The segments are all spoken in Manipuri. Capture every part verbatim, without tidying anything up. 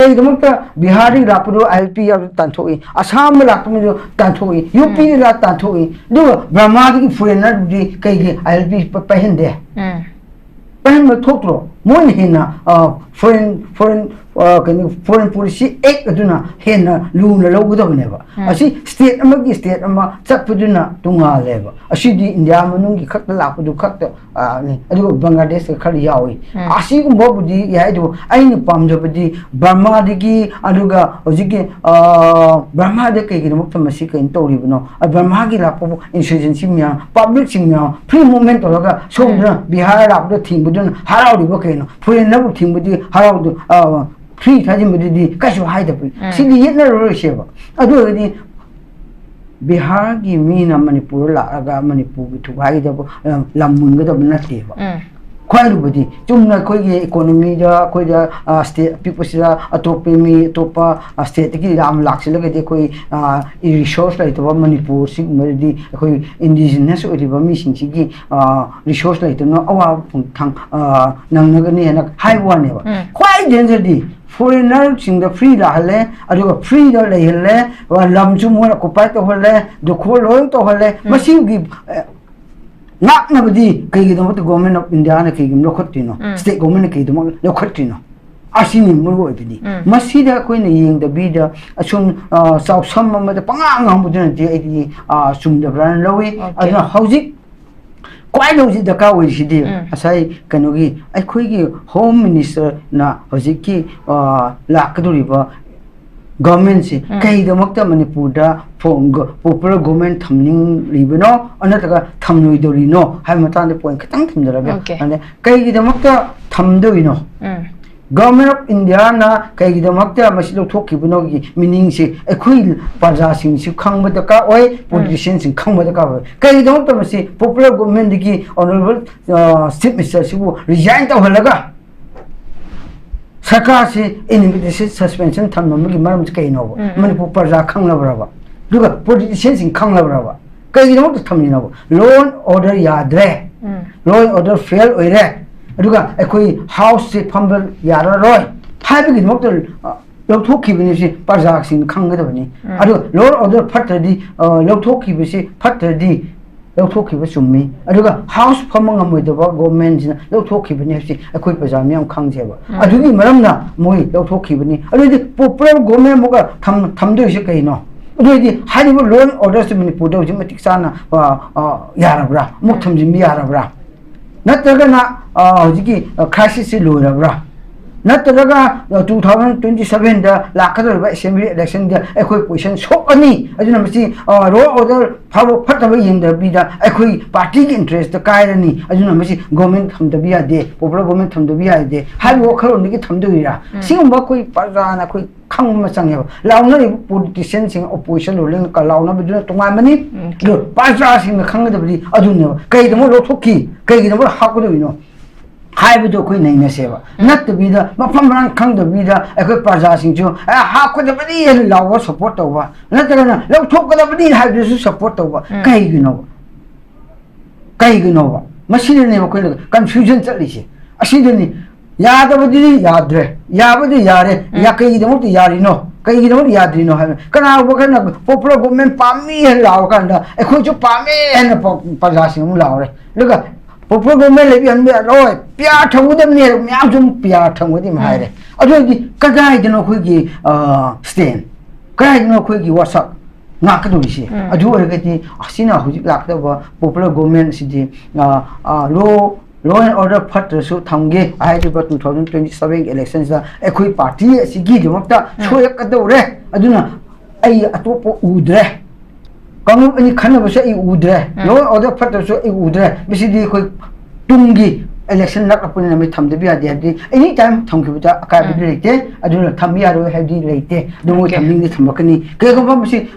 ꯀꯩꯒꯤꯗꯃꯛꯇ ꯕꯤꯍꯥꯔꯗꯒꯤ ꯂꯥꯛꯄꯗꯣ ꯑꯥꯏ ꯑꯦꯜ ꯄꯤ ꯌꯥꯎꯗ ꯇꯥꯟꯊꯣꯛꯏ, ꯑꯁꯥꯝꯗ ꯂꯥꯛꯄꯗꯣ ꯇꯥꯟꯊꯣꯛꯏ, ꯌꯨ ꯄꯤꯗ ꯂꯥꯛ ꯇꯥꯟꯊꯣꯛꯏ, ꯑꯗꯨꯒ ꯕꯔꯃꯥꯗꯒꯤ ꯐꯣꯔꯦꯟꯅꯔꯗꯨꯗꯤ ꯀꯩꯒꯤ ꯑꯥꯏ ꯑꯦꯜ ꯄꯤ ꯄꯥꯏꯍꯟꯗꯦ? ꯎꯝ ꯄꯥꯏꯍꯟꯕ ꯊꯣꯛꯇ꯭ꯔꯣ? ꯃꯣꯏꯅ ꯍꯦꯟꯅ ꯐꯣꯔꯦꯟ ꯐꯣꯔꯦꯟ ꯀꯩꯅꯣ, ꯐꯣꯔꯦꯟ ꯄꯣꯂꯤꯁꯤ ꯑꯦꯛ ꯑꯗꯨꯅ ꯍꯦꯟꯅ ꯂꯨꯅ ꯂꯧꯒꯗꯕꯅꯦꯕ꯫ ꯎꯝ꯫ ꯑꯁꯤ ꯁ꯭ꯇꯦꯠ ꯑꯃꯒꯤ ꯁ꯭ꯇꯦꯠ ꯑꯃ ꯆꯠꯄꯗꯨꯅ ꯇꯣꯉꯥꯜꯂꯦꯕ꯫ ꯑꯁꯤꯗꯤ ꯏꯟꯗꯤꯌꯥ ꯃꯅꯨꯡꯒꯤ ꯈꯛꯇ ꯂꯥꯛꯄꯗꯨ ꯈꯛꯇ, ꯑ, ꯅꯤ꯫ ꯑꯗꯨꯒ ꯕꯪꯒ꯭ꯂꯥꯗꯦꯁꯇ ꯈꯔ ꯌꯥꯎꯏ꯫ ꯎꯝ꯫ ꯑꯁꯤꯒꯨꯝꯕꯕꯨꯗꯤ ꯌꯥꯏ, ꯑꯗꯨꯕꯨ ꯑꯩꯅ ꯄꯥꯝꯖꯕꯗꯤ ꯕꯔꯃꯥꯗꯒꯤ, ꯑꯗꯨꯒ ꯍꯧꯖꯤꯛꯀꯤ, ꯑ, ꯕꯔꯃꯥꯗ ꯀꯩꯒꯤꯗꯃꯛꯇ ꯃꯁꯤ ꯀꯩꯅꯣ ꯇꯧꯔꯤꯕꯅꯣ? ꯑ, ꯕꯔꯃꯥꯒꯤ ꯂꯥꯛꯄꯕꯨ ꯏꯟꯁꯔꯖꯦꯟꯁꯤ ꯃꯌꯥꯝ, ꯄꯕ꯭ꯂꯤꯛꯁꯤꯡ ꯃꯌꯥꯝ ꯐ꯭ꯔꯤ ꯃꯨꯚꯃꯦꯟ ꯇꯧꯔꯒ ꯁꯣꯝꯗꯅ ꯕꯤꯍꯥꯔ ꯂꯥꯛꯄꯗ ꯊꯤꯡꯕꯗꯨꯅ ꯍꯔꯥꯎꯔꯤꯕ ꯀꯩꯅꯣ? ꯐꯣꯔꯦꯟꯅꯔꯕꯨ ꯊꯤꯡꯕꯗꯤ ꯍꯔꯥꯎꯗ-, ꯑ, ꯐ꯭ꯔꯤ ꯊꯥꯖꯤꯟꯕꯗꯨꯗꯤ ꯀꯩꯁꯨ ꯍꯥꯏꯗꯕꯅꯤ꯫ ꯎꯝ꯫ ꯁꯤꯗꯤ ꯌꯦꯠꯅꯔꯔꯣꯏꯁꯦꯕ꯫ ꯑꯗꯨ ꯑꯣꯏꯔꯒꯗꯤ ꯕꯤꯍꯥꯔꯒꯤ ꯃꯤꯅ ꯃꯅꯤꯄꯨꯔꯗ ꯂꯥꯛꯑꯒ ꯃꯅꯤꯄꯨꯔꯒꯤ ꯊꯨꯒꯥꯏꯒꯗꯕ, ꯑ, ꯂꯝ ꯃꯨꯟꯒꯗꯕ ꯅꯠꯇꯦꯕ꯫ ꯎꯝ꯫ ꯈ꯭ꯋꯥꯏꯗꯨꯕꯨꯗꯤ ꯆꯨꯝꯅ ꯑꯩꯈꯣꯏꯒꯤ ꯏꯀꯣꯅꯣꯃꯤꯗ, ꯑꯩꯈꯣꯏꯗ, ꯑ, ꯁ꯭ꯇꯦꯠ ꯑꯄꯤꯛꯄꯁꯤꯗ ꯑꯇꯣꯞꯄ ꯃꯤ, ꯑꯇꯣꯞꯄ, ꯑ, ꯁ꯭ꯇꯦꯠꯇꯒꯤ ꯌꯥꯝ ꯂꯥꯛꯁꯤꯜꯂꯒꯗꯤ ꯑꯩꯈꯣꯏ, ꯑ, ꯔꯤꯁꯣꯔꯁ ꯂꯩꯇꯕ ꯃꯅꯤꯄꯨꯔ ꯁꯤꯒꯨꯝꯕꯗꯗꯤ ꯑꯩꯈꯣꯏ ꯏꯟꯗꯤꯖꯤꯅꯁ ꯑꯣꯏꯔꯤꯕ ꯃꯤꯁꯤꯡꯁꯤꯒꯤ, ꯑ, ꯔꯤꯁꯣꯔꯁ ꯂꯩꯇꯅ ꯑꯋꯥꯕ ꯐꯪ-, ꯊꯥꯡ-, ꯑ, ꯅꯪꯅꯒꯅꯤ ꯍꯥꯏꯅ ꯍꯥꯏꯕ ꯋꯥꯅꯦꯕ꯫ ꯎꯝ꯫ ꯈ꯭ꯋꯥꯏ ꯗꯦꯟꯖꯔꯗꯤ ꯐꯣꯔꯦꯟꯅꯔꯁꯤꯡꯗ ꯐ꯭ꯔꯤ ꯂꯥꯛꯍꯜꯂꯦ, ꯑꯗꯨꯒ ꯐ꯭ꯔꯤꯗ ꯂꯩꯍꯜꯂꯦ, ꯂꯝꯁꯨ ꯃꯣꯏꯅ ꯑꯣꯀꯨꯄꯥꯏ ꯇꯧꯍꯜꯂꯦ, ꯗꯣꯈꯣꯜ ꯂꯣꯏ ꯇꯧꯍꯜꯂꯦ꯫ ꯎꯝ꯫ ꯃꯁꯤꯒꯤ, ꯑ, ꯉꯥꯛꯅꯕꯗꯤ ꯀꯩꯒꯤꯗꯃꯛꯇ ꯒꯣꯔꯃꯦꯟ ꯑꯣꯐ ꯏꯟꯗꯤꯌꯥꯅ ꯀꯩꯒꯤꯅꯣ ꯂꯧꯈꯠꯇ꯭ꯔꯤꯅꯣ? ꯎꯝ꯫ ꯁ꯭ꯇꯦꯠ ꯒꯣꯔꯃꯦꯟꯅ ꯀꯩꯒꯤꯗꯃꯛ ꯂꯧꯈꯠꯇ꯭ꯔꯤꯅꯣ? ꯑꯁꯤꯅꯤ ꯃꯔꯨ ꯑꯣꯏꯕꯗꯤ꯫ ꯎꯝ꯫ ꯃꯁꯤꯗ ꯑꯩꯈꯣꯏꯅ ꯌꯦꯡꯗꯕꯤꯗ ꯑꯁꯨꯝ, ꯑ, ꯆꯥꯎꯁꯝ ꯑꯃꯗ ꯄꯉꯥꯡ ꯉꯥꯡꯕꯗꯨꯅꯗꯤ ꯑꯩꯗꯤ, ꯑ, ꯆꯨꯝꯗꯕ꯭ꯔꯥꯅ ꯂꯧꯏ꯫ Okay. ꯑꯗꯨꯅ ꯍꯧꯖꯤꯛ ꯈ꯭ꯋꯥꯏ ꯍꯧꯖꯤꯛ ꯗꯔꯀꯥꯔ ꯑꯣꯏꯔꯤꯁꯤꯗꯤ ꯎꯝ꯫ ꯉꯁꯥꯏ ꯀꯩꯅꯣꯒꯤ ꯑꯩꯈꯣꯏꯒꯤ ꯍꯣꯝ ꯃꯤꯅꯤꯁꯇꯔꯅ ꯍꯧꯖꯤꯛꯀꯤ, ꯑ, ꯂꯥꯛꯀꯗꯧꯔꯤꯕ ꯒꯚꯔꯟꯃꯦꯟꯁꯤ ꯎꯝ꯫ ꯀꯩꯒꯤꯗꯃꯛꯇ ꯃꯅꯤꯄꯨꯔꯗ ꯐꯣ-, ꯒ-, ꯄꯣꯄꯨꯂꯔ ꯒꯣꯚꯔꯟꯃꯦꯟ ꯊꯝꯅꯤꯡꯂꯤꯕꯅꯣ ꯅꯠꯇ꯭ꯔꯒ ꯊꯝꯂꯣꯏꯗꯧꯔꯤꯅꯣ ꯍꯥꯏꯕ ꯃꯇꯥꯡꯗ ꯄꯣꯏꯟ ꯈꯤꯇꯪ ꯊꯝꯖꯔꯒꯦ꯫ Okay. ꯑꯗ ꯀꯩꯒꯤꯗꯃꯛꯇ ꯊꯝꯗꯣꯏꯅꯣ? ꯎꯝ꯫ ꯒꯚꯔꯟꯃꯦꯟ ꯑꯣꯐ ꯏꯟꯗꯤꯌꯥꯅ ꯀꯩꯒꯤꯗꯃꯛꯇ ꯃꯁꯤ ꯂꯧꯊꯣꯛꯈꯤꯕꯅꯣꯒꯤ ꯃꯤꯅꯤꯡꯁꯦ ꯑꯩꯈꯣꯏ ꯄ꯭ꯔꯖꯥꯁꯤꯡꯁꯨ ꯈꯪꯕ ꯗꯔꯀꯥꯔ ꯑꯣꯏ, ꯄꯣꯂꯤꯇꯤꯁꯤꯌꯟꯁꯤꯡ ꯈꯪꯕ ꯗꯔꯀꯥꯔ ꯑꯣꯏ꯫ ꯀꯩꯒꯤꯗꯃꯛꯇ ꯃꯁꯤ ꯄꯣꯄꯨꯂꯔ ꯒꯣꯚꯔꯟꯃꯦꯟꯗꯒꯤ ꯑꯣꯅꯔꯦꯕꯜ, ꯑ, ꯆꯤꯐ ꯃꯤꯅꯤꯁꯇꯔꯁꯤꯕꯨ ꯔꯤꯖꯥꯏꯟ ꯇꯧꯍꯜꯂꯒ ꯁꯔꯀꯥꯔꯁꯤ ꯏꯟꯗꯤꯄꯦꯟꯗꯦꯟꯁ ꯁꯁꯄꯦꯟꯁꯟ ꯊꯝꯂꯝꯕꯒꯤ ꯃꯔꯝꯁꯤ ꯀꯩꯅꯣꯕ? ꯎꯝ, ꯎꯝ꯫ ꯃꯅꯤꯄꯨꯔ ꯄ꯭ꯔꯖꯥ ꯈꯪꯂꯕ꯭ꯔꯕ? ꯑꯗꯨꯒ ꯄꯣꯂꯤꯇꯤꯁꯤꯌꯟꯁꯤꯡ ꯈꯪꯂꯕ꯭ꯔꯕ? ꯀꯩꯒꯤꯗꯃꯛꯇ ꯊꯝꯃꯤꯅꯣꯕ? Law and order ꯌꯥꯗ꯭ꯔꯦ, ꯎꯝ꯫ Law and order fail ꯑꯣꯏꯔꯦ, ꯑꯗꯨꯒ ꯑꯩꯈꯣꯏ ꯍꯥꯎꯁꯁꯦ ꯐꯝꯕ ꯌꯥꯔꯔꯣꯏ ꯍꯥꯏꯕꯒꯤꯗꯃꯛꯇ ꯑ, ꯂꯧꯊꯣꯛꯈꯤꯕꯅꯤ꯫ ꯁꯤ ꯄ꯭ꯔꯖꯥꯁꯤꯡꯅ ꯈꯪꯒꯗꯕꯅꯤ꯫ ꯑꯗꯨꯒ law and order ꯐꯠꯇ꯭ꯔꯗꯤ, ꯑ, ꯂꯧꯊꯣꯛꯈꯤꯕꯁꯤ ꯐꯠꯇ꯭ꯔꯗꯤ, ꯂꯧꯊꯣꯛꯈꯤꯕ ꯆꯨꯝꯃꯤ꯫ ꯑꯗꯨꯒ house ꯐꯝꯕ ꯉꯝꯃꯣꯏꯗꯕ government ꯁꯤꯅ ꯂꯧꯊꯣꯛꯈꯤꯕꯅꯤ ꯍꯥꯏꯕꯁꯤ ꯑꯩꯈꯣꯏ ꯄ꯭ꯔꯖꯥ ꯃꯤꯌꯥꯝ ꯈꯪꯖꯩꯕ꯫ ꯑꯗꯨꯒꯤ ꯃꯔꯝꯅ ꯃꯣꯏ ꯂꯧꯊꯣꯛꯈꯤꯕꯅꯤ꯫ ꯑꯗꯨ ꯑꯣꯏꯔꯗꯤ popular government ꯑꯃꯨꯛꯀ ꯊꯝ-, ꯊꯝꯗꯣꯏꯁꯦ ꯀꯩꯅꯣ? ꯑꯗꯨ ꯑꯣꯏꯔꯗꯤ ꯍꯥꯏꯔꯤꯕ law and order ꯁꯤ ꯃꯅꯤꯄꯨꯔꯗ ꯍꯧꯖꯤꯛ ꯃꯇꯤꯛ ꯆꯥꯅ, ꯑ, ꯑ, ꯌꯥꯔꯕ꯭ꯔꯥ? ꯑꯃꯨꯛ ꯊꯝꯖꯤꯟꯕ ꯌꯥꯔꯕ꯭ꯔꯥ? ꯅꯠꯇ꯭ꯔꯒꯅ, ꯑ, ꯍꯧꯖꯤꯛꯀꯤ, ꯑ, crisis ꯁꯤ ꯂꯣꯏꯔꯕ꯭ꯔꯥ? ꯅꯠꯇ꯭ꯔꯒ, ꯑ, two thousand twenty seven ꯗ ꯂꯥꯛꯀꯗꯧꯔꯤꯕ assembly election ꯗ ꯑꯩꯈꯣꯏ position ꯁꯣꯛꯑꯅꯤ, ꯑꯗꯨꯅ ꯃꯁꯤ, ꯑ, law order ꯐꯕ ꯐꯠꯇꯕ ꯌꯦꯡꯗꯕꯤꯗ ꯑꯩꯈꯣꯏ party ꯒꯤ interest ꯀꯥꯏꯔꯅꯤ, ꯑꯗꯨꯅ ꯃꯁꯤ government ꯊꯝꯗꯕ ꯌꯥꯗꯦ, popular government ꯊꯝꯗꯕ ꯌꯥꯗꯦ ꯍꯥꯏꯕ ꯋꯥꯈꯜꯂꯣꯟꯗꯒꯤ ꯊꯝꯗꯣꯏꯔꯥ? ꯁꯤꯒꯨꯝꯕ ꯑꯩꯈꯣꯏ ꯄ꯭ꯔꯖꯥꯅ ꯑꯩꯈꯣꯏ ꯈꯪꯕ ꯑꯃ ꯆꯪꯉꯦꯕ꯫ ꯂꯥꯎꯅꯔꯤꯕ politician ꯁꯤꯡ, opposition ruling ꯀ ꯂꯥꯎꯅꯕꯗꯨꯅ ꯇꯣꯉꯥꯟꯕꯅꯤ꯫ ꯑꯗꯣ ꯄ꯭ꯔꯖꯥꯁꯤꯡꯅ ꯈꯪꯒꯗꯕꯗꯤ ꯑꯗꯨꯅꯦꯕ꯫ ꯀꯩꯒꯤꯗꯃꯛ ꯂꯧꯊꯣꯛꯈꯤ? ꯀꯩꯒꯤꯗꯃꯛ ꯍꯥꯞꯀꯗꯧꯔꯤꯅꯣ? ꯍꯥꯏꯕꯗꯣ ꯑꯩꯈꯣꯏ ꯅꯩꯅꯁꯦꯕ꯫ ꯅꯠꯇꯕꯤꯗ ꯃꯐꯝ ꯃꯔꯥꯡ ꯈꯪꯗꯕꯤꯗ ꯑꯩꯈꯣꯏ ꯄ꯭ꯔꯖꯥꯁꯤꯡꯁꯨ, "ꯑꯦ, ꯍꯥꯞꯀꯗꯕꯅꯤ" ꯍꯥꯏꯅ ꯂꯥꯎꯕ support ꯇꯧꯕ, ꯅꯠꯇ꯭ꯔꯒꯅ "ꯂꯧꯊꯣꯛꯀꯗꯕꯅꯤ" ꯍꯥꯏꯕꯗꯨꯁꯨ support ꯇꯧꯕ꯫ ꯀꯩꯒꯤꯅꯣꯕ? ꯀꯩꯒꯤꯅꯣꯕ? ꯃꯁꯤꯗꯅꯦꯕ ꯑꯩꯈꯣꯏꯅ confusion ꯆꯠꯂꯤꯁꯦ꯫ ꯑꯁꯤꯗꯅꯤ꯫ ꯌꯥꯗꯕꯗꯨꯗꯤ ꯌꯥꯗ꯭ꯔꯦ, ꯌꯥꯕꯗꯤ ꯌꯥꯔꯦ꯫ ꯌꯥ-, ꯀꯩꯒꯤꯗꯃꯛꯇ ꯌꯥꯔꯤꯅꯣ? ꯀꯩꯒꯤꯗꯃꯛꯇ ꯌꯥꯗ꯭ꯔꯤꯅꯣ ꯍꯥꯏꯕ꯫ ꯀꯅꯥꯒꯨꯝꯕ ꯈꯔꯅ popular government ꯄꯥꯝꯃꯤ ꯍꯥꯏꯅ ꯂꯥꯎꯔꯀꯥꯟꯗ ꯑꯩꯈꯣꯏꯁꯨ ꯄꯥꯝꯃꯦ ꯍꯥꯏꯅ ꯄ-, ꯄ꯭ꯔꯖꯥꯁꯤꯡ ꯑꯃꯨꯛ ꯂꯥꯎꯔꯦ꯫ ꯑꯗꯨꯒ popular government ꯂꯩꯕ ꯌꯥꯍꯟꯕ ꯌꯥꯔꯣꯏ, PR ꯊꯝꯒꯗꯕꯅꯤ ꯍꯥꯏꯕ ꯃꯌꯥꯝꯁꯨ ꯑꯃꯨꯛ PR ꯊꯝꯒꯗꯤ ꯑꯃꯨꯛ ꯍꯥꯏꯔꯦ꯫ ꯑꯗꯨ ꯑꯣꯏꯔꯗꯤ ꯀꯗꯥꯏꯗꯅꯣ ꯑꯩꯈꯣꯏꯒꯤ, ꯑ, stand? ꯀꯗꯥꯏꯗꯅꯣ ꯑꯩꯈꯣꯏꯒꯤ ꯋꯥꯁꯛ ꯉꯥꯛꯀꯗꯧꯔꯤꯁꯦ? ꯑꯗꯨ ꯑꯣꯏꯔꯒꯗꯤ ꯑꯁꯤꯅ ꯍꯧꯖꯤꯛ ꯂꯥꯛꯀꯗꯧꯕ popular government ꯑꯁꯤꯗꯤ, ꯑ, ꯑ, law, law and order ꯐꯠꯇ꯭ꯔꯁꯨ ꯊꯝꯒꯦ ꯍꯥꯏꯔꯤꯕ two thousand twenty seven ꯒꯤ election ꯁꯤꯗ ꯑꯩꯈꯣꯏ party ꯑꯁꯤꯒꯤꯗꯃꯛꯇ ꯁꯣꯏꯔꯛꯀꯗꯧꯔꯦ꯫ ꯑꯗꯨꯅ ꯑꯩ ꯑꯇꯣꯞꯄ ꯎꯗ꯭ꯔꯦ꯫ ꯀꯥꯡꯂꯨꯞ ꯑꯅꯤ ꯈꯟꯅꯕꯁꯨ ꯑꯩ ꯎꯗ꯭ꯔꯦ꯫ Law and order ꯐꯠꯇꯕꯁꯨ ꯑꯩ ꯎꯗ꯭ꯔꯦ꯫ ꯃꯁꯤꯗꯤ ꯑꯩꯈꯣꯏ ꯇꯨꯡꯒꯤ election ꯅꯛꯂꯛꯄꯅꯤꯅ ꯃꯁꯤ ꯊꯝꯗꯕ ꯌꯥꯗꯦ ꯍꯥꯏꯕꯗꯤ any time ꯊꯝꯈꯤꯕꯗ ꯑꯀꯥꯏꯕꯗꯤ ꯂꯩꯇꯦ꯫ ꯑꯗꯨꯅ ꯊꯝꯕ ꯌꯥꯔꯣꯏ ꯍꯥꯏꯕꯗꯤ ꯂꯩꯇꯦ꯫ ꯑꯗꯨ ꯃꯣꯏ ꯊꯝꯅꯤꯡꯉꯗꯤ ꯊꯝꯂꯛꯀꯅꯤ꯫ ꯀꯔꯤꯒꯨꯝꯕ ꯃꯁꯤ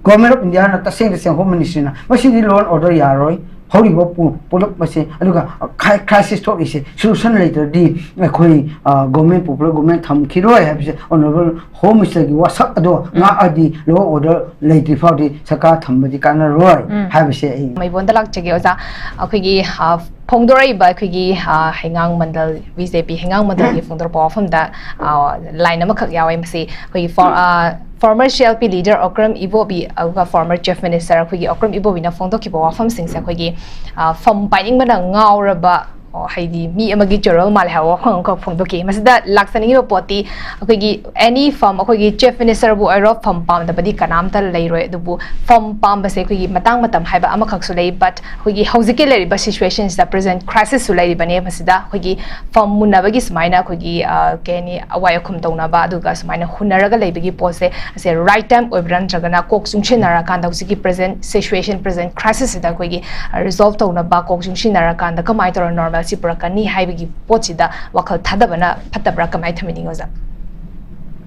Government of India ꯅ ꯇꯁꯦꯡ ꯇꯁꯦꯡ Home Ministry ꯅ ꯃꯁꯤꯗꯤ law and order ꯌꯥꯔꯣꯏ꯫ ꯍꯧꯔꯤꯕ ꯄꯨ- ꯄꯨꯂꯞ ꯑꯁꯦ, ꯑꯗꯨꯒ ꯈꯥꯏ- ꯀ꯭ꯔꯥꯏꯁꯤꯁ ꯊꯣꯛꯂꯤꯁꯦ ꯁꯣꯂꯨꯁꯟ ꯂꯩꯇ꯭ꯔꯗꯤ ꯑꯩꯈꯣꯏ, ꯑ, ꯒꯣꯔꯃꯦꯟ, ꯄꯣꯄꯨꯂꯔ ꯒꯣꯔꯃꯦꯟ ꯊꯝꯈꯤꯔꯣꯏ ꯍꯥꯏꯕꯁꯦ ꯑꯣꯅꯔꯦꯕꯜ ꯍꯣꯝ ꯃꯤꯅꯤꯁꯇꯔꯒꯤ ꯋꯥꯁꯛ ꯑꯗꯣ ꯉꯥꯛꯑꯗꯤ, ꯂꯣ ꯑꯣꯔꯗꯔ ꯂꯩꯇ꯭ꯔꯤ ꯐꯥꯎꯗꯤ ꯁꯔꯀꯥꯔ ꯊꯝꯕꯗꯤ ꯀꯥꯟꯅꯔꯣꯏ ꯎꯝ꯫ ꯍꯥꯏꯕꯁꯦ ꯑꯩ ꯃꯩꯕꯣꯟꯗ ꯂꯥꯛꯆꯒꯦ ꯑꯣꯖꯥ꯫ ꯑꯩꯈꯣꯏꯒꯤ, ꯑ, ꯐꯣꯡꯗꯣꯔꯛꯏꯕ ꯑꯩꯈꯣꯏꯒꯤ, ꯑ, ꯍꯩꯉꯥꯡ ꯃꯟꯗꯜ, ꯕꯤ ꯖꯦ ꯄꯤ ꯍꯩꯉꯥꯡ ꯃꯟꯗꯜꯒꯤ ꯐꯣꯡꯗꯣꯔꯛꯄ ꯋꯥꯐꯝꯗ, ꯑ, ꯂꯥꯏꯟ ꯑꯃꯈꯛ ꯌꯥꯎꯋꯦ꯫ ꯃꯁꯤ ꯑꯩꯈꯣꯏꯒꯤ ꯐꯣ-, uh, former C L P leader Okram Ibobi, ꯑꯗꯨꯒ ꯐꯣꯔꯃꯔ ꯆꯤꯐ ꯃꯤꯅꯤꯁꯇꯔ ꯑꯩꯈꯣꯏꯒꯤ ꯑꯣꯀ꯭ꯔꯝ ꯏꯕꯣꯕꯤꯅ ꯐꯣꯡꯗꯣꯛꯈꯤꯕ ꯋꯥꯐꯝꯁꯤꯡꯁꯦ ꯑꯩꯈꯣꯏꯒꯤ, ꯑ, ꯐꯝ ꯄꯥꯏꯅꯤꯡꯕꯅ ꯉꯥꯎꯔꯕ, ꯑꯣ, ꯍꯥꯏꯗꯤ ꯃꯤ ꯑꯃꯒꯤ ꯆꯣꯔꯦꯜ ꯃꯥꯜꯂꯦ ꯍꯥꯏꯕ ꯋꯥꯐꯝ ꯑꯃꯈꯛ ꯐꯣꯡꯗꯣꯛꯈꯤ꯫ ꯃꯁꯤꯗ ꯂꯥꯛꯆꯅꯤꯡꯉꯤꯕ ꯄꯣꯠꯇꯤ ꯑꯩꯈꯣꯏꯒꯤ ꯑꯦꯅꯤ ꯐꯝ, ꯑꯩꯈꯣꯏꯒꯤ ꯆꯤꯐ ꯃꯤꯅꯤꯁꯇꯔꯕꯨ ꯑꯣꯏꯔꯣ, ꯐꯝ ꯄꯥꯝꯗꯕꯗꯤ ꯀꯅꯥꯝꯇ ꯂꯩꯔꯣꯏ꯫ ꯑꯗꯨꯕꯨ ꯐꯝ ꯄꯥꯝꯕꯁꯦ ꯑꯩꯈꯣꯏꯒꯤ ꯃꯇꯥꯡ ꯃꯇꯝ ꯍꯥꯏꯕ ꯑꯃꯈꯛꯁꯨ ꯂꯩ꯫ But ꯑꯩꯈꯣꯏꯒꯤ ꯍꯧꯖꯤꯛꯀꯤ ꯂꯩꯔꯤꯕ ꯁꯤꯆꯨꯋꯦꯁꯟꯁꯤꯗ, ꯄ꯭ꯔꯖꯦꯟ ꯀ꯭ꯔꯥꯏꯁꯤꯁꯁꯨ ꯂꯩꯔꯤꯕꯅꯦ꯫ ꯃꯁꯤꯗ ꯑꯩꯈꯣꯏꯒꯤ ꯐꯝ ꯃꯨꯟꯅꯕꯒꯤ ꯁꯨꯃꯥꯏꯅ ꯑꯩꯈꯣꯏꯒꯤ, ꯑ, ꯀꯩ ꯍꯥꯏꯅꯤ, ꯑꯋꯥꯏ ꯑꯈꯨꯝ ꯇꯧꯅꯕ, ꯑꯗꯨꯒ ꯁꯨꯃꯥꯏꯅ ꯍꯨꯟꯅꯔꯒ ꯂꯩꯕꯒꯤ ꯄꯣꯠꯁꯦ, ꯑꯁꯦ ꯔꯥꯏꯠ ꯇꯥꯏꯝ ꯑꯣꯏꯕ꯭ꯔꯥ, ꯅꯠꯇ꯭ꯔꯒꯅ ꯀꯣꯛ ꯆꯨꯡꯁꯤꯟꯅꯔꯀꯥꯟꯗ ꯍꯧꯖꯤꯛꯀꯤ ꯄ꯭ꯔꯖꯦꯟ ꯁꯤꯆꯨꯋꯦꯁꯟ, ꯄ꯭ꯔꯖꯦꯟ ꯀ꯭ꯔꯥꯏꯁꯤꯁꯁꯤꯗ ꯑꯩꯈꯣꯏꯒꯤ, ꯑ, ꯔꯤꯖꯣꯜꯕ ꯇꯧꯅꯕ ꯀꯣꯛ ꯆꯨꯡꯁꯤꯟꯅꯔꯀꯥꯟꯗ ꯀꯃꯥꯏꯅ ꯇꯧꯔꯒ ꯅꯣꯔꯃꯦꯜꯁꯤ ꯄꯨꯔꯛꯀꯅꯤ ꯍꯥꯏꯕꯒꯤ ꯄꯣꯠꯁꯤꯗ ꯋꯥꯈꯜ ꯊꯥꯗꯕꯅ ꯐꯠꯇꯕ꯭ꯔꯥ, ꯀꯃꯥꯏꯅ ꯊꯝꯕꯤꯅꯤꯡꯉꯤ ꯑꯣꯖꯥ?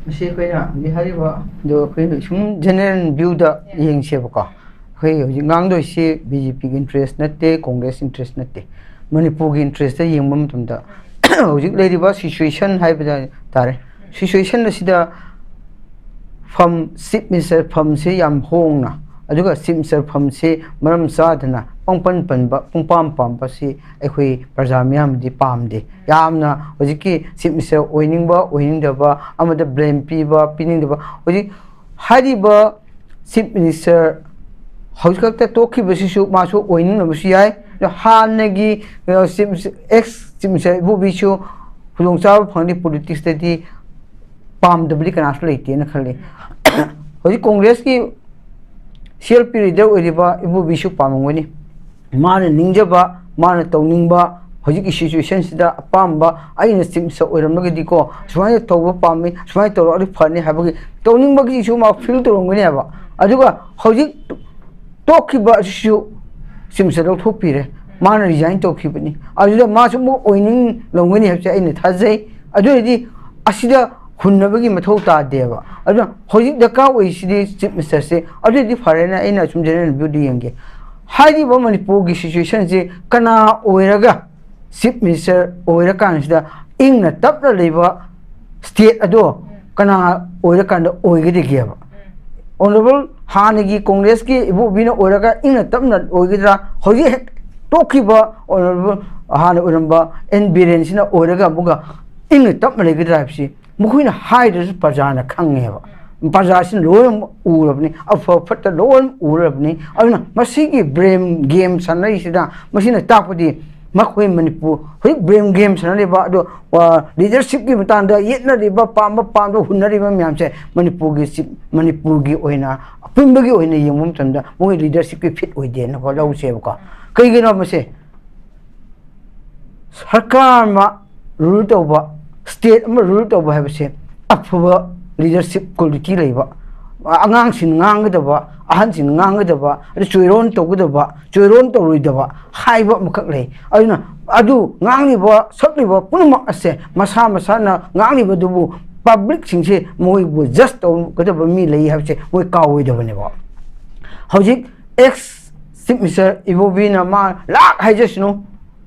ꯃꯁꯤ ꯑꯩꯈꯣꯏꯅ ꯍꯧꯖꯤꯛ ꯍꯥꯏꯔꯤꯕ ꯑꯗꯣ ꯑꯩꯈꯣꯏ ꯁꯨꯝ ꯖꯦꯅꯔꯦꯜ ꯚ꯭ꯌꯨꯗ ꯌꯦꯡꯁꯦꯕꯀꯣ꯫ ꯑꯩꯈꯣꯏ ꯍꯧꯖꯤꯛ ꯉꯥꯡꯗꯣꯏꯁꯤ ꯕꯤ ꯖꯦ ꯄꯤꯒꯤ ꯏꯟꯇꯔꯦꯁ ꯅꯠꯇꯦ, ꯀꯣꯡꯒ꯭ꯔꯦꯁ ꯏꯟꯇꯔꯦꯁ ꯅꯠꯇꯦ꯫ ꯃꯅꯤꯄꯨꯔꯒꯤ ꯏꯟꯇꯔꯦꯁꯇ ꯌꯦꯡꯕ ꯃꯇꯝꯗ ꯍꯧꯖꯤꯛ ꯂꯩꯔꯤꯕ ꯁꯤꯆꯨꯋꯦꯁꯟ ꯍꯥꯏꯕ ꯇꯥꯔꯦ꯫ ꯁꯤꯆꯨꯋꯦꯁꯟ ꯑꯁꯤꯗ ꯐꯝ, ꯆꯤꯐ ꯃꯤꯅꯤꯁꯇꯔ ꯐꯝꯁꯤ ꯌꯥꯝ ꯍꯣꯡꯅ, ꯑꯗꯨꯒ ꯆꯤꯐ ꯃꯤꯅꯤꯁꯇꯔ ꯐꯝꯁꯤ ꯃꯔꯝ ꯆꯥꯗꯅ ꯄꯪꯄꯟ ꯄꯟꯕ, ꯄꯨꯡꯄꯥꯝ ꯄꯥꯝꯕꯁꯤ ꯑꯩꯈꯣꯏ ꯄ꯭ꯔꯖꯥ ꯃꯤꯌꯥꯝꯗꯤ ꯄꯥꯝꯗꯦ꯫ ꯌꯥꯝꯅ ꯍꯧꯖꯤꯛꯀꯤ ꯆꯤꯐ ꯃꯤꯅꯤꯁꯇꯔ ꯑꯣꯏꯅꯤꯡꯕ, ꯑꯣꯏꯅꯤꯡꯗꯕ, ꯑꯃꯗ ꯕ꯭ꯂꯦꯝ ꯄꯤꯕ, ꯄꯤꯅꯤꯡꯗꯕ, ꯍꯧꯖꯤꯛ ꯍꯥꯏꯔꯤꯕ ꯆꯤꯐ ꯃꯤꯅꯤꯁꯇꯔ ꯍꯧꯖꯤꯛ ꯈꯛꯇ ꯇꯣꯛꯈꯤꯕꯁꯤꯁꯨ ꯃꯥꯁꯨ ꯑꯣꯏꯅꯤꯡꯂꯕꯁꯨ ꯌꯥꯏ꯫ ꯑꯗꯣ ꯍꯥꯟꯅꯒꯤ, ꯑ, ꯆꯤꯐ, ꯑꯦꯛꯁ ꯆꯤꯐ ꯃꯤꯅꯤꯁꯇꯔ ꯏꯕꯣꯕꯤꯁꯨ ꯈꯨꯗꯣꯡꯆꯥꯕ ꯐꯪꯂꯤ, ꯄꯣꯂꯤꯇꯤꯛꯁꯇꯗꯤ ꯄꯥꯝꯗꯕꯗꯤ ꯀꯅꯥꯁꯨ ꯂꯩꯇꯦꯅ ꯈꯜꯂꯤ꯫ ꯍꯧꯖꯤꯛ ꯀꯣꯡꯒ꯭ꯔꯦꯁꯀꯤ ꯁꯤ ꯑꯦꯜ ꯄꯤ ꯂꯤꯗꯔ ꯑꯣꯏꯔꯤꯕ ꯏꯕꯣꯕꯤꯁꯨ ꯄꯥꯝꯂꯝꯒꯅꯤ꯫ ꯃꯥꯅ ꯅꯤꯡꯖꯕ, ꯃꯥꯅ ꯇꯧꯅꯤꯡꯕ, ꯍꯧꯖꯤꯛꯀꯤ ꯁꯤꯆꯨꯋꯦꯁꯟꯁꯤꯗ ꯑꯄꯥꯝꯕ, ꯑꯩꯅ ꯆꯤꯐ ꯃꯤꯅꯤꯁꯇꯔ ꯑꯣꯏꯔꯝꯂꯒꯗꯤꯀꯣ, ꯁꯨꯃꯥꯏꯅ ꯇꯧꯕ ꯄꯥꯝꯃꯤ, ꯁꯨꯃꯥꯏꯅ ꯇꯧꯔꯛꯑꯗꯤ ꯐꯅꯤ ꯍꯥꯏꯕꯒꯤ ꯇꯧꯅꯤꯡꯕꯒꯤꯁꯨ ꯃꯥ ꯐꯤꯜ ꯇꯧꯔꯝꯒꯅꯦꯕ꯫ ꯑꯗꯨꯒ ꯍꯧꯖꯤꯛ ꯇꯣꯛꯈꯤꯕ ꯑꯁꯤꯁꯨ ꯆꯤꯐ ꯃꯤꯅꯤꯁꯇꯔ ꯂꯧꯊꯣꯛꯄꯤꯔꯦ, ꯃꯥꯅ ꯔꯤꯖꯥꯏꯟ ꯇꯧꯈꯤꯕꯅꯤ꯫ ꯑꯗꯨꯗ ꯃꯥꯁꯨ ꯑꯃꯨꯛ ꯑꯣꯏꯅꯤꯡꯂꯝꯒꯅꯤ ꯍꯥꯏꯕꯁꯦ ꯑꯩꯅ ꯊꯥꯖꯩ꯫ ꯑꯗꯨ ꯑꯣꯏꯔꯗꯤ ꯑꯁꯤꯗ ꯍꯨꯟꯅꯕꯒꯤ ꯃꯊꯧ ꯇꯥꯗꯦꯕ꯫ ꯑꯗꯨꯅ ꯍꯧꯖꯤꯛ ꯗꯔꯀꯥꯔ ꯑꯣꯏꯔꯤꯁꯤꯗꯤ ꯆꯤꯐ ꯃꯤꯅꯤꯁꯇꯔꯁꯦ꯫ ꯑꯗꯨ ꯑꯣꯏꯔꯗꯤ ꯐꯔꯦꯅ ꯑꯩꯅ ꯁꯨꯝ ꯖꯦꯅꯔꯦꯜ ꯚ꯭ꯌꯨꯗ ꯌꯦꯡꯒꯦ꯫ ꯍꯥꯏꯔꯤꯕ ꯃꯅꯤꯄꯨꯔꯒꯤ ꯁꯤꯆꯨꯋꯦꯁꯟꯁꯤ ꯀꯅꯥ ꯑꯣꯏꯔꯒ ꯆꯤꯐ ꯃꯤꯅꯤꯁꯇꯔ ꯑꯣꯏꯔꯀꯥꯟꯁꯤꯗ ꯏꯪꯅ ꯇꯞꯅ ꯂꯩꯕ ꯁ꯭ꯇꯦꯠ ꯑꯗꯣ ꯀꯅꯥ ꯑꯣꯏꯔꯀꯥꯟꯗ ꯑꯣꯏꯒꯗꯒꯦꯕ? ꯑꯣꯅꯔꯦꯕꯜ ꯍꯥꯟꯅꯒꯤ ꯀꯣꯡꯒ꯭ꯔꯦꯁꯀꯤ ꯏꯕꯣꯕꯤꯅ ꯑꯣꯏꯔꯒ ꯏꯪꯅ ꯇꯞꯅ ꯑꯣꯏꯒꯗ꯭ꯔꯥ? ꯍꯧꯖꯤꯛ ꯍꯦꯛ ꯇꯣꯛꯈꯤꯕ ꯑꯣꯅꯔꯦꯕꯜ ꯍꯥꯟꯅ ꯑꯣꯏꯔꯝꯕ ꯑꯦꯟ ꯕꯤꯔꯦꯟꯁꯤꯅ ꯑꯣꯏꯔꯒ ꯑꯃꯨꯛꯀ ꯏꯪꯅ ꯇꯞꯅ ꯂꯩꯒꯗ꯭ꯔꯥ ꯍꯥꯏꯕꯁꯤ ꯃꯈꯣꯏꯅ ꯍꯥꯏꯗ꯭ꯔꯁꯨ ꯄ꯭ꯔꯖꯥꯅ ꯈꯪꯉꯦꯕ꯫ ꯄ꯭ꯔꯖꯥꯁꯤꯅ ꯂꯣꯏꯅ ꯎꯔꯕꯅꯤ, ꯑꯐ ꯐꯠꯇ ꯂꯣꯏꯅ ꯎꯔꯕꯅꯤ꯫ ꯑꯗꯨꯅ ꯃꯁꯤꯒꯤ ꯕ꯭ꯔꯦꯝ ꯒꯦꯝ ꯁꯥꯟꯅꯔꯤꯁꯤꯗ ꯃꯁꯤꯅ ꯇꯥꯛꯄꯗꯤ ꯃꯈꯣꯏ ꯃꯅꯤꯄꯨꯔ ꯍꯧꯖꯤꯛ ꯕ꯭ꯔꯦꯝ ꯒꯦꯝ ꯁꯥꯟꯅꯔꯤꯕ ꯑꯗꯣ, ꯂꯤꯗꯔꯁꯤꯞꯀꯤ ꯃꯇꯥꯡꯗ ꯌꯦꯠꯅꯔꯤꯕ, ꯄꯥꯝꯕ ꯄꯥꯝꯗꯕ ꯍꯨꯟꯅꯔꯤꯕ ꯃꯌꯥꯝꯁꯦ ꯃꯅꯤꯄꯨꯔꯒꯤ ꯆꯤꯞ ꯃꯅꯤꯄꯨꯔꯒꯤ ꯑꯣꯏꯅ ꯑꯄꯨꯟꯕꯒꯤ ꯑꯣꯏꯅ ꯌꯦꯡꯕ ꯃꯇꯝꯗ ꯃꯣꯏ ꯂꯤꯗꯔꯁꯤꯞꯀꯤ ꯐꯤꯠ ꯑꯣꯏꯗꯦꯅꯀꯣ ꯂꯧꯁꯦꯕꯀꯣ꯫ ꯀꯩꯒꯤꯅꯣ ꯃꯁꯦ? ꯁꯔꯀꯥꯔ ꯑꯃ ꯔꯨꯜ ꯇꯧꯕ, ꯁ꯭ꯇꯦꯠ ꯑꯃ ꯔꯨꯜ ꯇꯧꯕ ꯍꯥꯏꯕꯁꯦ ꯑꯐꯕ ꯂꯤꯗꯔꯁꯤꯞ ꯀ꯭ꯋꯥꯂꯤꯇꯤ ꯂꯩꯕ, ꯑꯉꯥꯡꯁꯤꯡ ꯉꯥꯡꯒꯗꯕ, ꯑꯍꯟꯁꯤꯡ ꯉꯥꯡꯒꯗꯕ, ꯑꯗꯨ ꯆꯣꯏꯔꯣꯟ ꯇꯧꯒꯗꯕ, ꯆꯣꯏꯔꯣꯟ ꯇꯧꯔꯣꯏꯗꯕ ꯍꯥꯏꯕ ꯑꯃꯈꯛ ꯂꯩ꯫ ꯑꯗꯨꯅ ꯑꯗꯨ ꯉꯥꯡꯂꯤꯕ ꯁꯛꯂꯤꯕ ꯄꯨꯝꯅꯃꯛ ꯑꯁꯦ ꯃꯁꯥ ꯃꯁꯥꯅ ꯉꯥꯡꯂꯤꯕꯗꯨꯕꯨ ꯄꯕ꯭ꯂꯤꯛꯁꯤꯡꯁꯦ ꯃꯣꯏꯕꯨ ꯖꯁ ꯇꯧꯒꯗꯕ ꯃꯤ ꯂꯩ ꯍꯥꯏꯕꯁꯦ ꯃꯣꯏ ꯀꯥꯎꯔꯣꯏꯗꯕꯅꯦꯕ꯫ ꯍꯧꯖꯤꯛ ꯑꯦꯛꯁ ꯆꯤꯐ ꯃꯤꯅꯤꯁꯇꯔ ꯏꯕꯣꯕꯤꯅ ꯃꯥ ꯂꯥꯛ ꯍꯥꯏꯖꯁꯅꯨ,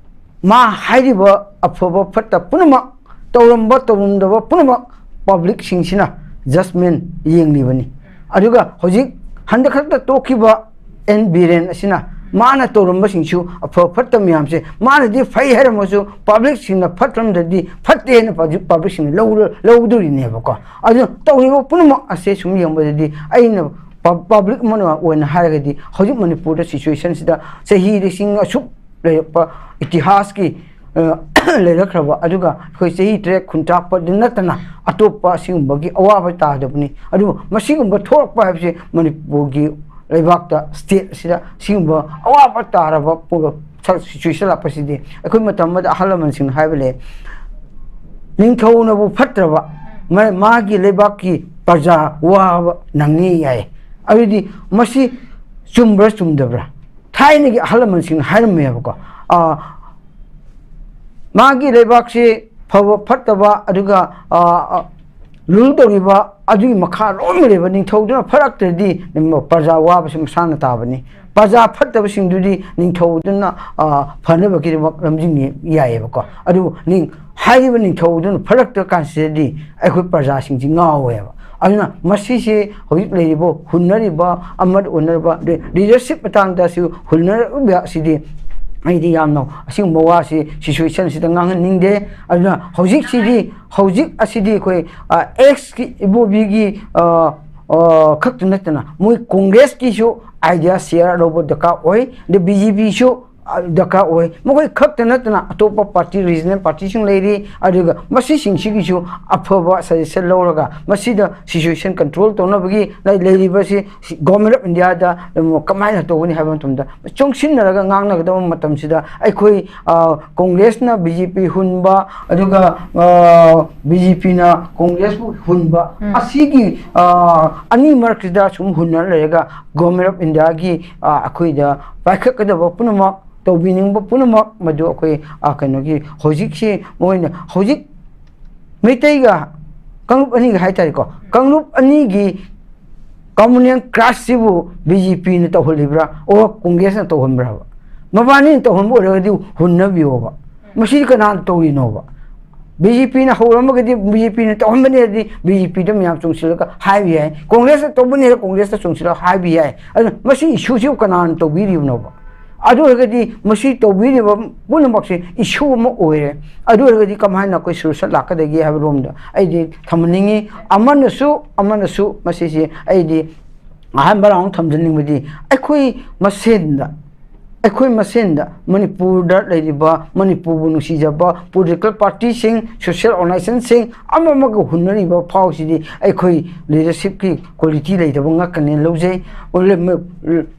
ꯃꯥ ꯍꯥꯏꯔꯤꯕ ꯑꯐꯕ ꯐꯠꯇ ꯄꯨꯝꯅꯃꯛ, ꯇꯧꯔꯝꯕ ꯇꯧꯔꯝꯗꯕ ꯄꯨꯝꯅꯃꯛ ꯄꯕ꯭ꯂꯤꯛꯁꯤꯡꯁꯤꯅ ꯖꯁꯃꯦꯟ ꯌꯦꯡꯂꯤꯕꯅꯤ꯫ ꯑꯗꯨꯒ ꯍꯧꯖꯤꯛ ꯍꯟꯗꯛ ꯈꯛꯇ ꯇꯣꯛꯈꯤꯕ ꯑꯦꯟ ꯕꯤꯔꯦꯟ ꯑꯁꯤꯅ ꯃꯥꯅ ꯇꯧꯔꯝꯕꯁꯤꯡꯁꯨ ꯑꯐ ꯐꯠꯇ ꯃꯌꯥꯝꯁꯦ ꯃꯥꯅꯗꯤ ꯐꯩ ꯍꯥꯏꯔꯝꯃꯁꯨ ꯄꯕ꯭ꯂꯤꯛꯁꯤꯡꯅ ꯐꯠꯇ꯭ꯔꯝꯗꯗꯤ ꯐꯠꯇꯦ ꯍꯥꯏꯅ ꯄꯕ꯭ꯂꯤꯛ-, ꯄꯕ꯭ꯂꯤꯛꯁꯤꯡꯅ ꯂꯧꯔ-, ꯂꯧꯗꯣꯔꯤꯅꯦꯕꯀꯣ꯫ ꯑꯗꯨꯅ ꯇꯧꯔꯤꯕ ꯄꯨꯝꯅꯃꯛ ꯑꯁꯦ ꯁꯨꯝ ꯌꯦꯡꯕꯗꯗꯤ ꯑꯩꯅ ꯄ-, ꯄꯕ꯭ꯂꯤꯛ ꯑꯃ ꯑꯣꯏꯅ ꯍꯥꯏꯔꯒꯗꯤ ꯍꯧꯖꯤꯛ ꯃꯅꯤꯄꯨꯔꯗ ꯁꯤꯆꯨꯋꯦꯁꯟꯁꯤꯗ ꯆꯍꯤ ꯂꯤꯁꯤꯡ ꯑꯁꯨꯛ ꯂꯩꯔꯛꯄ ꯏꯇꯤꯍꯥꯁꯀꯤ, ꯑ, ꯂꯩꯔꯛꯈ꯭ꯔꯕ, ꯑꯗꯨꯒ ꯑꯩꯈꯣꯏ ꯆꯍꯤ ꯇꯔꯦꯠ ꯈꯨꯟꯇꯥꯛꯄꯗ ꯅꯠꯇꯅ ꯑꯇꯣꯞꯄ ꯑꯁꯤꯒꯨꯝꯕꯒꯤ ꯑꯋꯥꯕ ꯇꯥꯗꯕꯅꯤ꯫ ꯑꯗꯨꯕꯨ ꯃꯁꯤꯒꯨꯝꯕ ꯊꯣꯛꯂꯛꯄ ꯍꯥꯏꯕꯁꯤ ꯃꯅꯤꯄꯨꯔꯒꯤ ꯂꯩꯕꯥꯛꯇ, ꯁ꯭ꯇꯦꯠ ꯑꯁꯤꯗ ꯁꯤꯒꯨꯝꯕ ꯑꯋꯥꯕ ꯇꯥꯔꯕ ꯄꯣ-, ꯁ-, ꯁꯤꯆꯨꯋꯦꯁꯟ ꯂꯥꯛꯄꯁꯤꯗꯤ ꯑꯩꯈꯣꯏ ꯃꯇꯝ ꯑꯃꯗ ꯑꯍꯜ ꯂꯃꯟꯁꯤꯡꯅ ꯍꯥꯏꯕ ꯂꯩ, "ꯅꯤꯡꯊꯧꯅꯕꯨ ꯐꯠꯇ꯭ꯔꯕ ꯃꯥ-, ꯃꯥꯒꯤ ꯂꯩꯕꯥꯛꯀꯤ ꯄ꯭ꯔꯖꯥ ꯋꯥꯕ ꯅꯪꯉꯤ" ꯍꯥꯏ꯫ ꯑꯗꯨꯗꯤ ꯃꯁꯤ ꯆꯨꯝꯕ꯭ꯔꯥ ꯆꯨꯝꯗꯕ꯭ꯔꯥ? ꯊꯥꯏꯅꯒꯤ ꯑꯍꯜ ꯂꯃꯟꯁꯤꯡꯅ ꯍꯥꯏꯔꯝꯃꯦꯕꯀꯣ꯫ ꯑ, ꯃꯥꯒꯤ ꯂꯩꯕꯥꯛꯁꯤ ꯐꯕ ꯐꯠꯇꯕ, ꯑꯗꯨꯒ, ꯑ, ꯑ, ꯔꯨꯜ ꯇꯧꯔꯤꯕ ꯑꯗꯨꯒꯤ ꯃꯈꯥ ꯂꯣꯏꯅ ꯂꯩꯕ ꯅꯤꯡꯊꯧꯗꯨꯅ ꯐꯔꯛꯇ꯭ꯔꯗꯤ ꯄ꯭ꯔꯖꯥ ꯋꯥꯕꯁꯤ ꯃꯁꯥꯅ ꯇꯥꯕꯅꯤ꯫ ꯄ꯭ꯔꯖꯥ ꯐꯠꯇꯕꯁꯤꯡꯗꯨꯗꯤ ꯅꯤꯡꯊꯧꯗꯨꯅ, ꯑ, ꯐꯅꯕꯒꯤꯗꯃꯛ ꯂꯝꯖꯤꯡꯕ ꯌꯥꯏꯑꯕꯀꯣ꯫ ꯑꯗꯨꯕꯨ ꯅꯤꯡ-, ꯍꯥꯏꯔꯤꯕ ꯅꯤꯡꯊꯧꯗꯨꯅ ꯐꯔꯛꯇ꯭ꯔ ꯀꯥꯟꯁꯤꯗꯗꯤ ꯑꯩꯈꯣꯏ ꯄ꯭ꯔꯖꯥꯁꯤꯡꯁꯤ ꯉꯥꯎꯋꯦꯕ꯫ ꯑꯗꯨꯅ ꯃꯁꯤꯁꯦ ꯍꯧꯖꯤꯛ ꯂꯩꯔꯤꯕ ꯍꯨꯟꯅꯔꯤꯕ, ꯑꯃꯠ ꯑꯣꯟꯅꯔꯤꯕ, ꯂꯤ-, ꯂꯤꯗꯔꯁꯤꯞ ꯃꯇꯥꯡꯗꯁꯨ ꯍꯨꯟꯅꯔꯤꯕ ꯑꯁꯤꯗꯤ ꯑꯩꯗꯤ ꯌꯥꯝꯅ ꯑꯁꯤꯒꯨꯝꯕ ꯋꯥꯁꯤ ꯁꯤꯆꯨꯋꯦꯁꯟꯁꯤꯗ ꯉꯥꯡꯍꯟꯅꯤꯡꯗꯦ꯫ ꯑꯗꯨꯅ ꯍꯧꯖꯤꯛꯁꯤꯗꯤ, ꯍꯧꯖꯤꯛ ꯑꯁꯤꯗꯤ ꯑꯩꯈꯣꯏ, ꯑ, ꯑꯦꯛꯁꯀꯤ ꯏꯕꯣꯕꯤꯒꯤ, ꯑ, ꯑ, ꯈꯛꯇ ꯅꯠꯇꯅ ꯃꯣꯏ ꯀꯣꯡꯒ꯭ꯔꯦꯁꯀꯤꯁꯨ ꯑꯥꯏꯗꯤꯌꯥ ꯁꯤꯌꯥꯔ ꯂꯧꯕ ꯗꯔꯀꯥꯔ ꯑꯣꯏ, ꯑꯗ ꯕꯤ ꯖꯦ ꯄꯤꯁꯨ, ꯑ, ꯗꯔꯀꯥꯔ ꯑꯣꯏ꯫ ꯃꯈꯣꯏ ꯈꯛꯇ ꯅꯠꯇꯅ ꯑꯇꯣꯞꯄ ꯄꯥꯔꯇꯤ, ꯔꯤꯖꯅꯦꯜ ꯄꯥꯔꯇꯤꯁꯤꯡ ꯂꯩꯔꯤ, ꯑꯗꯨꯒ ꯃꯁꯤꯁꯤꯡꯁꯤꯒꯤꯁꯨ ꯑꯐꯕ ꯁꯖꯦꯁꯟ ꯂꯧꯔꯒ ꯃꯁꯤꯗ ꯁꯤꯆꯨꯋꯦꯁꯟ ꯀꯟꯇ꯭ꯔꯣꯜ ꯇꯧꯅꯕꯒꯤ ꯂꯩ-, ꯂꯩꯔꯤꯕꯁꯤ ꯁꯤ ꯒꯣꯔꯃꯦꯟ ꯑꯣꯐ ꯏꯟꯗꯤꯌꯥꯗ ꯀꯃꯥꯏꯅ ꯇꯧꯒꯅꯤ ꯍꯥꯏꯕ ꯃꯇꯝꯗ ꯆꯨꯡꯁꯤꯟꯅꯔꯒ ꯉꯥꯡꯅꯒꯗꯕ ꯃꯇꯝꯁꯤꯗ ꯑꯩꯈꯣꯏ, ꯑ, ꯀꯣꯡꯒ꯭ꯔꯦꯁꯅ ꯕꯤ ꯖꯦ ꯄꯤ ꯍꯨꯟꯕ, ꯑꯗꯨꯒ, ꯑ, ꯕꯤ ꯖꯦ ꯄꯤꯅ ꯀꯣꯡꯒ꯭ꯔꯦꯁꯄꯨ ꯍꯨꯟꯕ, ꯎꯝ꯫ ꯑꯁꯤꯒꯤ, ꯑ, ꯑꯅꯤ ꯃꯔꯛꯁꯤꯗ ꯁꯨꯝ ꯍꯨꯟꯅꯔ ꯂꯩꯔꯒ ꯒꯣꯔꯃꯦꯟ ꯑꯣꯐ ꯏꯟꯗꯤꯌꯥꯒꯤ, ꯑ, ꯑꯩꯈꯣꯏꯗ ꯄꯥꯏꯈꯠꯀꯗꯕ ꯄꯨꯝꯅꯃꯛ, ꯇꯧꯕꯤꯅꯤꯡꯕ ꯄꯨꯝꯅꯃꯛ ꯃꯗꯨ ꯑꯩꯈꯣꯏ, ꯑ, ꯀꯩꯅꯣꯒꯤ ꯍꯧꯖꯤꯛꯁꯤ ꯃꯣꯏꯅ ꯍꯧꯖꯤꯛ ꯃꯩꯇꯩꯒ ꯀꯥꯡꯂꯨꯞ ꯑꯅꯤꯒ ꯍꯥꯏꯇꯥꯔꯦꯀꯣ, ꯀꯥꯡꯂꯨꯞ ꯑꯅꯤꯒꯤ ꯀꯃꯟ ꯀ꯭ꯔꯥꯁꯁꯤꯕꯨ ꯕꯤ ꯖꯦ ꯄꯤꯅ ꯇꯧꯍꯜꯂꯤꯕ꯭ꯔꯥ, ꯑꯣꯔ ꯀꯣꯡꯒ꯭ꯔꯦꯁꯅ ꯇꯧꯍꯟꯕ꯭ꯔꯕ? ꯃꯕꯥꯅꯤꯅ ꯇꯧꯍꯟꯕ ꯑꯣꯏꯔꯒꯗꯤ ꯍꯨꯟꯅꯕꯤꯌꯣꯕ꯫ ꯃꯁꯤꯗꯤ ꯀꯅꯥꯅ ꯇꯧꯔꯤꯅꯣꯕ? ꯕꯤ ꯖꯦ ꯄꯤꯅ ꯍꯧꯔꯝꯃꯒꯗꯤ ꯕꯤ ꯖꯦ ꯄꯤꯅ ꯇꯧꯍꯟꯕꯅꯤ ꯍꯥꯏꯔꯗꯤ ꯕꯤ ꯖꯦ ꯄꯤꯗ ꯃꯌꯥꯝ ꯆꯣꯡꯁꯤꯜꯂꯒ ꯍꯥꯏꯕ ꯌꯥꯏ, ꯀꯣꯡꯒ꯭ꯔꯦꯁꯅ ꯇꯧꯕꯅꯤ ꯍꯥꯏꯔꯒ ꯀꯣꯡꯒ꯭ꯔꯦꯁꯇ ꯆꯣꯡꯁꯤꯜꯂꯒ ꯍꯥꯏꯕ ꯌꯥꯏ꯫ ꯑꯗꯨꯅ ꯃꯁꯤ ꯏꯁꯨꯁꯤꯕꯨ ꯀꯅꯥꯅ ꯇꯧꯕꯤꯔꯤꯕꯅꯣꯕ? ꯑꯗꯨ ꯑꯣꯏꯔꯒꯗꯤ ꯃꯁꯤ ꯇꯧꯕꯤꯔꯤꯕ ꯄꯨꯝꯅꯃꯛꯁꯦ ꯏꯁꯨ ꯑꯃ ꯑꯣꯏꯔꯦ꯫ ꯑꯗꯨ ꯑꯣꯏꯔꯒꯗꯤ ꯀꯃꯥꯏꯅ ꯑꯩꯈꯣꯏ ꯁꯣꯂꯨꯁꯟ ꯂꯥꯛꯀꯗꯒꯦ ꯍꯥꯏꯕ ꯔꯣꯝꯗ ꯑꯩꯗꯤ ꯊꯝꯍꯟꯅꯤꯡꯉꯤ꯫ ꯑꯃꯅꯁꯨ, ꯑꯃꯅꯁꯨ ꯃꯁꯤꯁꯦ ꯑꯩꯗꯤ ꯑꯍꯥꯟꯕ ꯔꯥꯎꯟ ꯊꯝꯖꯅꯤꯡꯕꯗꯤ ꯑꯩꯈꯣꯏ ꯃꯁꯦꯟꯗ, ꯑꯩꯈꯣꯏ ꯃꯁꯦꯟꯗ ꯃꯅꯤꯄꯨꯔꯗ ꯂꯩꯔꯤꯕ, ꯃꯅꯤꯄꯨꯔꯕꯨ ꯅꯨꯡꯁꯤꯖꯕ ꯄꯣꯂꯤꯇꯤꯀꯦꯜ ꯄꯥꯔꯇꯤꯁꯤꯡ, ꯁꯣꯁꯤꯌꯦꯜ ꯑꯣꯔꯒꯅꯥꯏꯖꯦꯁꯟꯁꯤꯡ ꯑꯃ ꯑꯃꯒ ꯍꯨꯟꯅꯔꯤꯕ ꯐꯥꯎꯁꯤꯗꯤ ꯑꯩꯈꯣꯏ ꯂꯤꯗꯔꯁꯤꯞꯀꯤ ꯀ꯭ꯋꯥꯂꯤꯇꯤ ꯂꯩꯇꯕ ꯉꯥꯛꯇꯅꯦꯅ ꯂꯧꯖꯩ꯫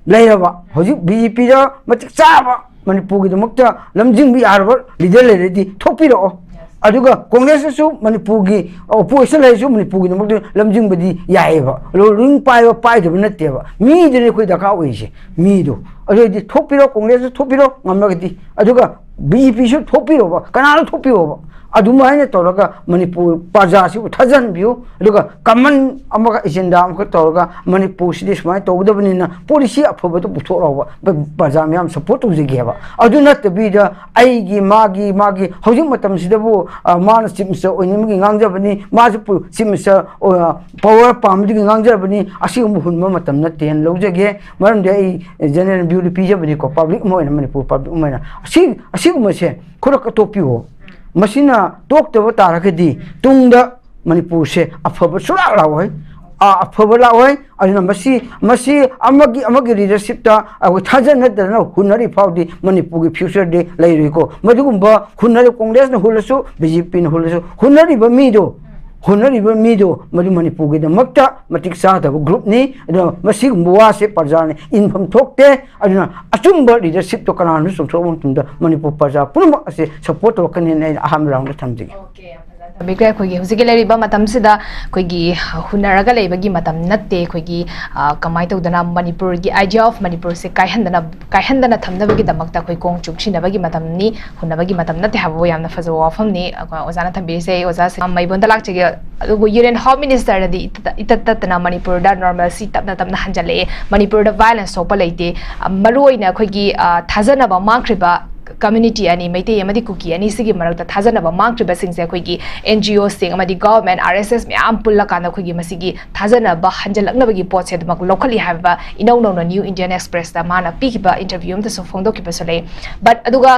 ꯂꯩꯔꯕ ꯍꯧꯖꯤꯛ ꯕꯤ ꯖꯦ ꯄꯤꯗ ꯃꯇꯤꯛ ꯆꯥꯕ ꯃꯅꯤꯄꯨꯔꯒꯤꯗꯃꯛꯇ ꯂꯝꯖꯤꯡꯕ ꯌꯥꯔꯕ ꯂꯤꯗꯔ ꯂꯩꯔꯗꯤ ꯊꯣꯛꯄꯤꯔꯛꯑꯣ꯫ ꯑꯗꯨꯒ ꯀꯣꯡꯒ꯭ꯔꯦꯁꯇꯁꯨ ꯃꯅꯤꯄꯨꯔꯒꯤ ꯑꯣꯄꯣꯖꯤꯁꯟ ꯂꯩꯔꯁꯨ ꯃꯅꯤꯄꯨꯔꯒꯤꯗꯃꯛꯇ ꯂꯝꯖꯤꯡꯕꯗꯤ ꯌꯥꯏꯑꯕ꯫ ꯔꯨ-, ꯔꯨꯂꯤꯡ ꯄꯥꯏꯕ ꯄꯥꯏꯗꯕ ꯅꯠꯇꯦꯕ, ꯃꯤꯗꯨꯅꯤ ꯑꯩꯈꯣꯏ ꯗꯔꯀꯥꯔ ꯑꯣꯏꯔꯤꯁꯦ, ꯃꯤꯗꯣ꯫ ꯑꯗꯨ ꯑꯣꯏꯔꯗꯤ ꯊꯣꯛꯄꯤꯔꯣ, ꯀꯣꯡꯒ꯭ꯔꯦꯁꯇ ꯊꯣꯛꯄꯤꯔꯣ ꯉꯝꯂꯒꯗꯤ, ꯑꯗꯨꯒ ꯕꯤ ꯖꯦ ꯄꯤꯁꯨ ꯊꯣꯛꯄꯤꯔꯣꯕ, ꯀꯅꯥꯅꯣ ꯊꯣꯛꯄꯤꯔꯣꯕ? ꯑꯗꯨꯃꯥꯏꯅ ꯇꯧꯔꯒ ꯃꯅꯤꯄꯨꯔ ꯄ꯭ꯔꯖꯥꯁꯤꯕꯨ ꯊꯥꯖꯍꯟꯕꯤꯌꯨ, ꯑꯗꯨꯒ ꯀꯃꯟ ꯑꯃꯒ ꯑꯦꯖꯦꯟꯗꯥ ꯑꯃꯈꯛ ꯇꯧꯔꯒ ꯃꯅꯤꯄꯨꯔꯁꯤꯗꯤ ꯁꯨꯃꯥꯏꯅ ꯇꯧꯒꯗꯕꯅꯤꯅ ꯄꯣꯂꯤꯁꯤ ꯑꯐꯕꯗꯨ ꯄꯨꯊꯣꯛꯂꯛꯑꯣꯕ꯫ ꯄ-, ꯄ꯭ꯔꯖꯥ ꯃꯌꯥꯝ ꯁꯞꯄꯣꯔꯠ ꯇꯧꯖꯒꯦ ꯍꯥꯏꯕ꯫ ꯑꯗꯨ ꯅꯠꯇꯕꯤꯗ ꯑꯩꯒꯤ, ꯃꯥꯒꯤ, ꯃꯥꯒꯤ ꯍꯧꯖꯤꯛ ꯃꯇꯝꯁꯤꯗꯕꯨ, ꯑ, ꯃꯥꯅ ꯆꯤꯞ ꯃꯤꯅꯤꯁꯇꯔ ꯑꯣꯏꯅꯤꯡꯕꯒꯤ ꯉꯥꯡꯖꯕꯅꯤ, ꯃꯥꯁꯨ ꯄꯨ-, ꯆꯤꯞ ꯃꯤꯅꯤꯁꯇꯔ, ꯑ, ꯄꯋꯥꯔ ꯄꯥꯝꯕꯗꯨꯒꯤ ꯉꯥꯡꯖꯕꯅꯤ, ꯑꯁꯤꯒꯨꯝꯕ ꯍꯨꯟꯕ ꯃꯇꯝ ꯅꯠꯇꯦꯅ ꯂꯧꯖꯒꯦ꯫ ꯃꯔꯝꯗꯤ ꯑꯩ ꯖꯦꯅꯔꯦꯜ ꯚ꯭ꯌꯨꯗ ꯄꯤꯖꯕꯅꯤꯀꯣ, ꯄꯕ꯭ꯂꯤꯛ ꯑꯃ ꯑꯣꯏꯅ, ꯃꯅꯤꯄꯨꯔ ꯄꯕ꯭ꯂꯤꯛ ꯑꯃ ꯑꯣꯏꯅ꯫ ꯑꯁꯤ, ꯑꯁꯤꯒꯨꯝꯕꯁꯦ ꯈꯨꯗꯛ ꯀꯠꯊꯣꯛꯄꯤꯌꯣ꯫ ꯃꯁꯤꯅ ꯇꯣꯛꯇꯕ ꯇꯥꯔꯒꯗꯤ ꯇꯨꯡꯗ ꯃꯅꯤꯄꯨꯔꯁꯦ ꯑꯐꯕ ꯁꯨꯡꯂꯥꯛ ꯂꯥꯛꯑꯣꯏ꯫ ꯑ-, ꯑꯐꯕ ꯂꯥꯛꯑꯣꯏ꯫ ꯑꯗꯨꯅ ꯃꯁꯤ, ꯃꯁꯤ ꯑꯃꯒꯤ, ꯑꯃꯒꯤ ꯂꯤꯗꯔꯁꯤꯞꯇ ꯑꯩꯈꯣꯏ ꯊꯥꯖꯅꯗꯅ ꯍꯨꯟꯅꯔꯤ ꯐꯥꯎꯗꯤ ꯃꯅꯤꯄꯨꯔꯒꯤ ꯐ꯭ꯌꯨꯆꯔꯗꯤ ꯂꯩꯔꯣꯏꯀꯣ꯫ ꯃꯗꯨꯒꯨꯝꯕ ꯍꯨꯟꯅꯔꯤ, ꯀꯣꯡꯒ꯭ꯔꯦꯁꯅ ꯍꯨꯜꯂꯁꯨ, ꯕꯤ ꯖꯦ ꯄꯤꯅ ꯍꯨꯜꯂꯁꯨ, ꯍꯨꯟꯅꯔꯤꯕ ꯃꯤꯗꯣ, ꯍꯨꯟꯅꯔꯤꯕ ꯃꯤꯗꯣ ꯃꯗꯨ ꯃꯅꯤꯄꯨꯔꯒꯤꯗꯃꯛꯇ ꯃꯇꯤꯛ ꯆꯥꯗꯕ ꯒ꯭ꯔꯨꯞꯅꯤ꯫ ꯑꯗꯨꯅ ꯃꯁꯤꯒꯨꯝꯕ ꯋꯥꯁꯦ ꯄ꯭ꯔꯖꯥꯅ ꯏꯟꯐꯝ ꯊꯣꯛꯇꯦ꯫ ꯑꯗꯨꯅ ꯑꯆꯨꯝꯕ ꯂꯤꯗꯔꯁꯤꯞꯇꯣ ꯀꯅꯥꯅꯣ ꯆꯨꯝꯊꯣꯛꯄ ꯃꯇꯝꯗ ꯃꯅꯤꯄꯨꯔ ꯄ꯭ꯔꯖꯥ ꯄꯨꯝꯅꯃꯛ ꯑꯁꯦ ꯁꯞꯄꯣꯔꯠ ꯇꯧꯔꯛꯀꯅꯤꯅ ꯑꯩꯅ ꯑꯍꯥꯟꯕ ꯔꯥꯎꯟꯗ ꯊꯝꯖꯒꯦ꯫ ꯊꯝꯕꯤꯈ꯭ꯔꯦ꯫ ꯑꯩꯈꯣꯏꯒꯤ ꯍꯧꯖꯤꯛꯀꯤ ꯂꯩꯔꯤꯕ ꯃꯇꯝꯁꯤꯗ ꯑꯩꯈꯣꯏꯒꯤ ꯍꯨꯟꯅꯔꯒ ꯂꯩꯕꯒꯤ ꯃꯇꯝ ꯅꯠꯇꯦ꯫ ꯑꯩꯈꯣꯏꯒꯤ, ꯑ, ꯀꯃꯥꯏꯅ ꯇꯧꯗꯅ ꯃꯅꯤꯄꯨꯔꯒꯤ idea of ꯃꯅꯤꯄꯨꯔꯁꯦ ꯀꯥꯏꯍꯟꯗꯅ, ꯀꯥꯏꯍꯟꯗꯅ ꯊꯝꯅꯕꯒꯤꯗꯃꯛꯇ ꯑꯩꯈꯣꯏ ꯈꯣꯡ ꯆꯨꯛꯁꯤꯟꯅꯕꯒꯤ ꯃꯇꯝꯅꯤ, ꯍꯨꯟꯅꯕꯒꯤ ꯃꯇꯝ ꯅꯠꯇꯦ ꯍꯥꯏꯕꯕꯨ ꯌꯥꯝꯅ ꯐꯖꯕ ꯋꯥꯐꯝꯅꯤ꯫ ꯑꯩꯈꯣꯏ ꯑꯣꯖꯥꯅ ꯊꯝꯕꯤꯔꯤꯁꯦ꯫ ꯑꯩ ꯑꯣꯖꯥꯁꯦ ꯃꯩꯕꯣꯟꯗ ꯂꯥꯛꯆꯒꯦ꯫ ꯑꯗꯨꯕꯨ ꯌꯨꯅꯤꯌꯟ ꯍꯣꯝ ꯃꯤꯅꯤꯁꯇꯔꯅꯗꯤ ꯏꯇꯠ-, ꯏꯇꯠ ꯇꯠꯇꯅ ꯃꯅꯤꯄꯨꯔꯗ normalcy ꯇꯞꯅ ꯇꯞꯅ ꯍꯟꯖꯜꯂꯛꯑꯦ, ꯃꯅꯤꯄꯨꯔꯗ violence ꯊꯣꯛꯄ ꯂꯩꯇꯦ꯫ ꯑ, ꯃꯔꯨꯑꯣꯏꯅ ꯑꯩꯈꯣꯏꯒꯤ, ꯑ, ꯊꯥꯖꯅꯕ ꯃꯥꯡꯈ꯭ꯔꯤꯕ community ꯑꯅꯤ, ꯃꯩꯇꯩ ꯑꯃꯗꯤ ꯀꯨꯀꯤ ꯑꯅꯤꯁꯤꯒꯤ ꯃꯔꯛꯇ ꯊꯥꯖꯅꯕ ꯃꯥꯡꯈ꯭ꯔꯤꯕꯁꯤꯡꯁꯦ ꯑꯩꯈꯣꯏꯒꯤ N G Oꯁꯤꯡ ꯑꯃꯗꯤ government, R S S ꯃꯌꯥꯝ ꯄꯨꯜꯂꯀꯥꯟꯗ ꯑꯩꯈꯣꯏꯒꯤ ꯃꯁꯤꯒꯤ ꯊꯥꯖꯅꯕ ꯍꯟꯖꯜꯂꯛꯅꯕꯒꯤ ꯄꯣꯠꯁꯦ ꯑꯗꯨꯃꯛ ꯂꯧꯈꯠꯂꯤ ꯍꯥꯏꯕ ꯏꯅꯧ ꯅꯧꯅ New Indian Expressꯇ ꯃꯥꯅ ꯄꯤꯈꯤꯕ interview ꯑꯃꯗꯁꯨ ꯐꯣꯡꯗꯣꯛꯈꯤꯕꯁꯨ ꯂꯩ꯫ But ꯑꯗꯨꯒ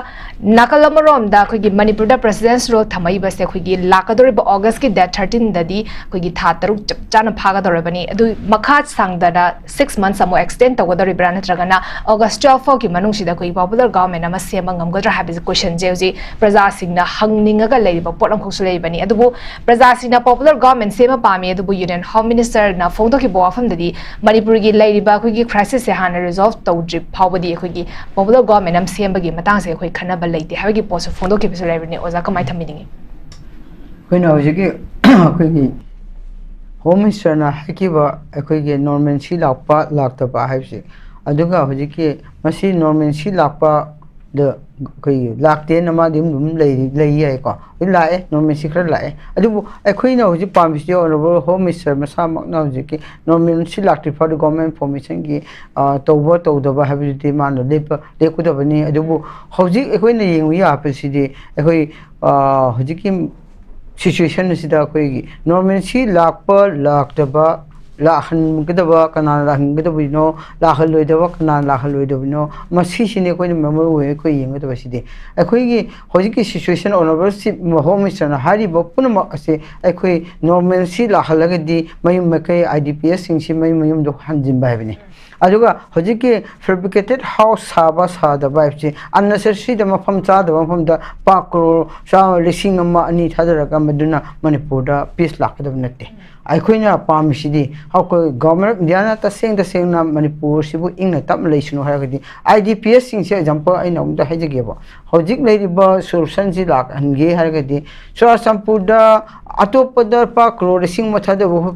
ꯅꯥꯀꯜ ꯑꯃꯔꯣꯝꯗ ꯑꯩꯈꯣꯏꯒꯤ ꯃꯅꯤꯄꯨꯔꯗ President's Rule ꯊꯝꯃꯛꯏꯕꯁꯦ ꯑꯩꯈꯣꯏꯒꯤ ꯂꯥꯛꯀꯗꯧꯔꯤꯕ Augustꯀꯤ date thirteenꯗꯗꯤ ꯑꯩꯈꯣꯏꯒꯤ ꯊꯥ ꯇꯔꯨꯛ ꯆꯞ ꯆꯥꯅ ꯐꯥꯒꯗꯧꯔꯕꯅꯤ꯫ ꯑꯗꯨ ꯃꯈꯥ ꯁꯥꯡꯗꯅ six months ꯑꯃꯨꯛ extend ꯇꯧꯒꯗꯧꯔꯤꯕ꯭ꯔꯥ, ꯅꯠꯇ꯭ꯔꯒꯅ August twelve ꯐꯥꯎꯒꯤ ꯃꯅꯨꯡꯁꯤꯗ ꯑꯩꯈꯣꯏꯒꯤ popular government ꯑꯃ ꯁꯦꯝꯕ ꯉꯝꯒꯗ꯭ꯔꯥ ꯍꯥꯏꯕꯁꯤ questionꯁꯦ ꯍꯧꯖꯤꯛ ꯄ꯭ꯔꯖꯥꯁꯤꯡꯅ ꯍꯪꯅꯤꯡꯉꯒ ꯂꯩꯔꯤꯕ ꯄꯣꯠ ꯑꯃꯈꯛꯁꯨ ꯂꯩꯕꯅꯤ꯫ ꯑꯗꯨꯕꯨ ꯄ꯭ꯔꯖꯥꯁꯤꯡꯅ popular government ꯁꯦꯝꯕ ꯄꯥꯝꯃꯤ, ꯑꯗꯨꯕꯨ Union Home Ministerꯅ ꯐꯣꯡꯗꯣꯛꯈꯤꯕ ꯋꯥꯐꯝꯗꯗꯤ ꯃꯅꯤꯄꯨꯔꯒꯤ ꯂꯩꯔꯤꯕ ꯑꯩꯈꯣꯏꯒꯤ crisisꯁꯦ ꯍꯥꯟꯅ resolve ꯇꯧꯗ꯭ꯔꯤ ꯐꯥꯎꯕꯗꯤ ꯑꯩꯈꯣꯏꯒꯤ popular government ꯑꯃ ꯁꯦꯝꯕꯒꯤ ꯃꯇꯥꯡꯁꯦ ꯑꯩꯈꯣꯏ ꯈꯟꯅꯕ ꯂꯩꯇꯦ ꯍꯥꯏꯕꯒꯤ ꯄꯣꯠꯁꯨ ꯐꯣꯡꯗꯣꯛꯈꯤꯕꯁꯨ ꯂꯩꯕꯅꯤ꯫ ꯑꯣꯖꯥ ꯀꯃꯥꯏꯅ ꯊꯝꯕꯤꯅꯤꯡꯉꯤ? ꯑꯩꯈꯣꯏꯅ ꯍꯧꯖꯤꯛꯀꯤ ꯑꯩꯈꯣꯏꯒꯤ Home Ministerꯅ ꯍꯥꯏꯈꯤꯕ ꯑꯩꯈꯣꯏꯒꯤ normalcy ꯂꯥꯛꯄ ꯂꯥꯛꯇꯕ ꯍꯥꯏꯕꯁꯦ, ꯑꯗꯨꯒ ꯍꯧꯖꯤꯛꯀꯤ ꯃꯁꯤ normalcy ꯂꯥꯛꯄ ꯗ ꯑꯩꯈꯣꯏꯒꯤ ꯂꯥꯛꯇꯦꯅ ꯃꯥꯗꯤ ꯑꯗꯨꯝ ꯑꯗꯨꯝ ꯂꯩꯔꯤ, ꯂꯩ ꯌꯥꯏꯀꯣ꯫ ꯍꯧꯖꯤꯛ ꯂꯥꯛꯑꯦ, ꯅꯣꯔꯃꯦꯜꯁꯤ ꯈꯔ ꯂꯥꯛꯑꯦ꯫ ꯑꯗꯨꯕꯨ ꯑꯩꯈꯣꯏꯅ ꯍꯧꯖꯤꯛ ꯄꯥꯝꯃꯤꯁꯤꯗꯤ ꯑꯣꯅꯔꯦꯕꯜ ꯍꯣꯝ ꯃꯤꯅꯤꯁꯇꯔ ꯃꯁꯥꯃꯛꯅ ꯍꯧꯖꯤꯛꯀꯤ ꯅꯣꯔꯃꯦꯜꯁꯤ ꯂꯥꯛꯇ꯭ꯔꯤ ꯐꯥꯎꯗꯤ ꯒꯣꯔꯃꯦꯟ ꯐꯣꯔꯃꯦꯁꯟꯒꯤ, ꯑ, ꯇꯧꯕ ꯇꯧꯗꯕ ꯍꯥꯏꯕꯗꯨꯗꯤ ꯃꯥꯅ ꯂꯦꯞꯄ, ꯂꯦꯞꯀꯗꯕꯅꯤ꯫ ꯑꯗꯨꯕꯨ ꯍꯧꯖꯤꯛ ꯑꯩꯈꯣꯏꯅ ꯌꯦꯡꯕ ꯌꯥꯕꯁꯤꯗꯤ ꯑꯩꯈꯣꯏ, ꯑ, ꯍꯧꯖꯤꯛꯀꯤ ꯁꯤꯆꯨꯋꯦꯁꯟ ꯑꯁꯤꯗ ꯑꯩꯈꯣꯏꯒꯤ ꯅꯣꯔꯃꯦꯜꯁꯤ ꯂꯥꯛꯄ ꯂꯥꯛꯇꯕ, ꯂꯥꯛꯍꯟꯒꯗꯕ ꯀꯅꯥꯅ ꯂꯥꯛꯍꯟꯒꯗꯕꯅꯣ, ꯂꯥꯛꯍꯜꯂꯣꯏꯗꯕ ꯀꯅꯥꯅ ꯂꯥꯛꯍꯜꯂꯣꯏꯗꯕꯅꯣ, ꯃꯁꯤꯁꯤꯅꯤ ꯑꯩꯈꯣꯏꯅ ꯃꯔꯨ ꯑꯣꯏꯅ ꯑꯩꯈꯣꯏ ꯌꯦꯡꯒꯗꯕꯁꯤꯗꯤ꯫ ꯑꯩꯈꯣꯏꯒꯤ ꯍꯧꯖꯤꯛꯀꯤ ꯁꯤꯆꯨꯋꯦꯁꯟ ꯑꯣꯅꯔꯦꯕꯜ ꯆꯤꯐ ꯍꯣꯝ ꯃꯤꯅꯤꯁꯇꯔꯅ ꯍꯥꯏꯔꯤꯕ ꯄꯨꯝꯅꯃꯛ ꯑꯁꯤ ꯑꯩꯈꯣꯏ ꯅꯣꯔꯃꯦꯜꯁꯤ ꯂꯥꯛꯍꯜꯂꯒꯗꯤ ꯃꯌꯨꯝ ꯃꯀꯩ, ꯑꯥꯏ ꯗꯤ ꯄꯤ ꯑꯦꯁꯁꯤꯡꯁꯤ ꯃꯌꯨꯝ ꯃꯌꯨꯝꯗ ꯍꯟꯖꯤꯟꯕ ꯍꯥꯏꯕꯅꯤ꯫ ꯑꯗꯨꯒ ꯍꯧꯖꯤꯛꯀꯤ ꯐꯦꯕ꯭ꯔꯤꯀꯦꯇꯦꯠ ꯍꯥꯎꯁ ꯁꯥꯕ ꯁꯥꯗꯕ ꯍꯥꯏꯕꯁꯤ ꯑꯟꯅꯦꯁꯦꯁꯔꯤꯗ ꯃꯐꯝ ꯆꯥꯗꯕ ꯃꯐꯝꯗ ꯂꯨꯄꯥ ꯀ꯭ꯔꯣꯔ ꯆꯥꯝꯃ, ꯂꯤꯁꯤꯡ ꯑꯃ, ꯑꯅꯤ ꯊꯥꯗꯔꯒ ꯃꯗꯨꯅ ꯃꯅꯤꯄꯨꯔꯗ ꯄꯤꯁ ꯂꯥꯛꯀꯗꯕ ꯅꯠꯇꯦ꯫ ꯑꯩꯈꯣꯏꯅ ꯄꯥꯝꯃꯤꯁꯤꯗꯤ ꯑꯩꯈꯣꯏ ꯒꯣꯔꯃꯦꯟ ꯑꯣꯐ ꯏꯟꯗꯤꯌꯥꯅ ꯇꯁꯦꯡ ꯇꯁꯦꯡꯅ ꯃꯅꯤꯄꯨꯔꯁꯤꯕꯨ ꯏꯪꯅ ꯇꯞꯅ ꯂꯩꯁꯅꯨ ꯍꯥꯏꯔꯒꯗꯤ, ꯑꯥꯏ ꯗꯤ ꯄꯤ ꯑꯦꯁꯁꯤꯡꯁꯦ ꯑꯦꯛꯖꯥꯝꯄꯜ ꯑꯩꯅ ꯑꯃꯨꯛꯇ ꯍꯥꯏꯖꯒꯦꯕ꯫ ꯍꯧꯖꯤꯛ ꯂꯩꯔꯤꯕ ꯁꯣꯂꯨꯁꯟꯁꯤ ꯂꯥꯛꯍꯟꯒꯦ ꯍꯥꯏꯔꯒꯗꯤ ꯆꯨꯔꯥꯆꯥꯟꯄꯨꯔꯗ ꯑꯇꯣꯞꯄꯗ ꯂꯨꯄꯥ ꯀ꯭ꯔꯣꯔ ꯂꯤꯁꯤꯡ ꯑꯃ ꯊꯥꯗꯕ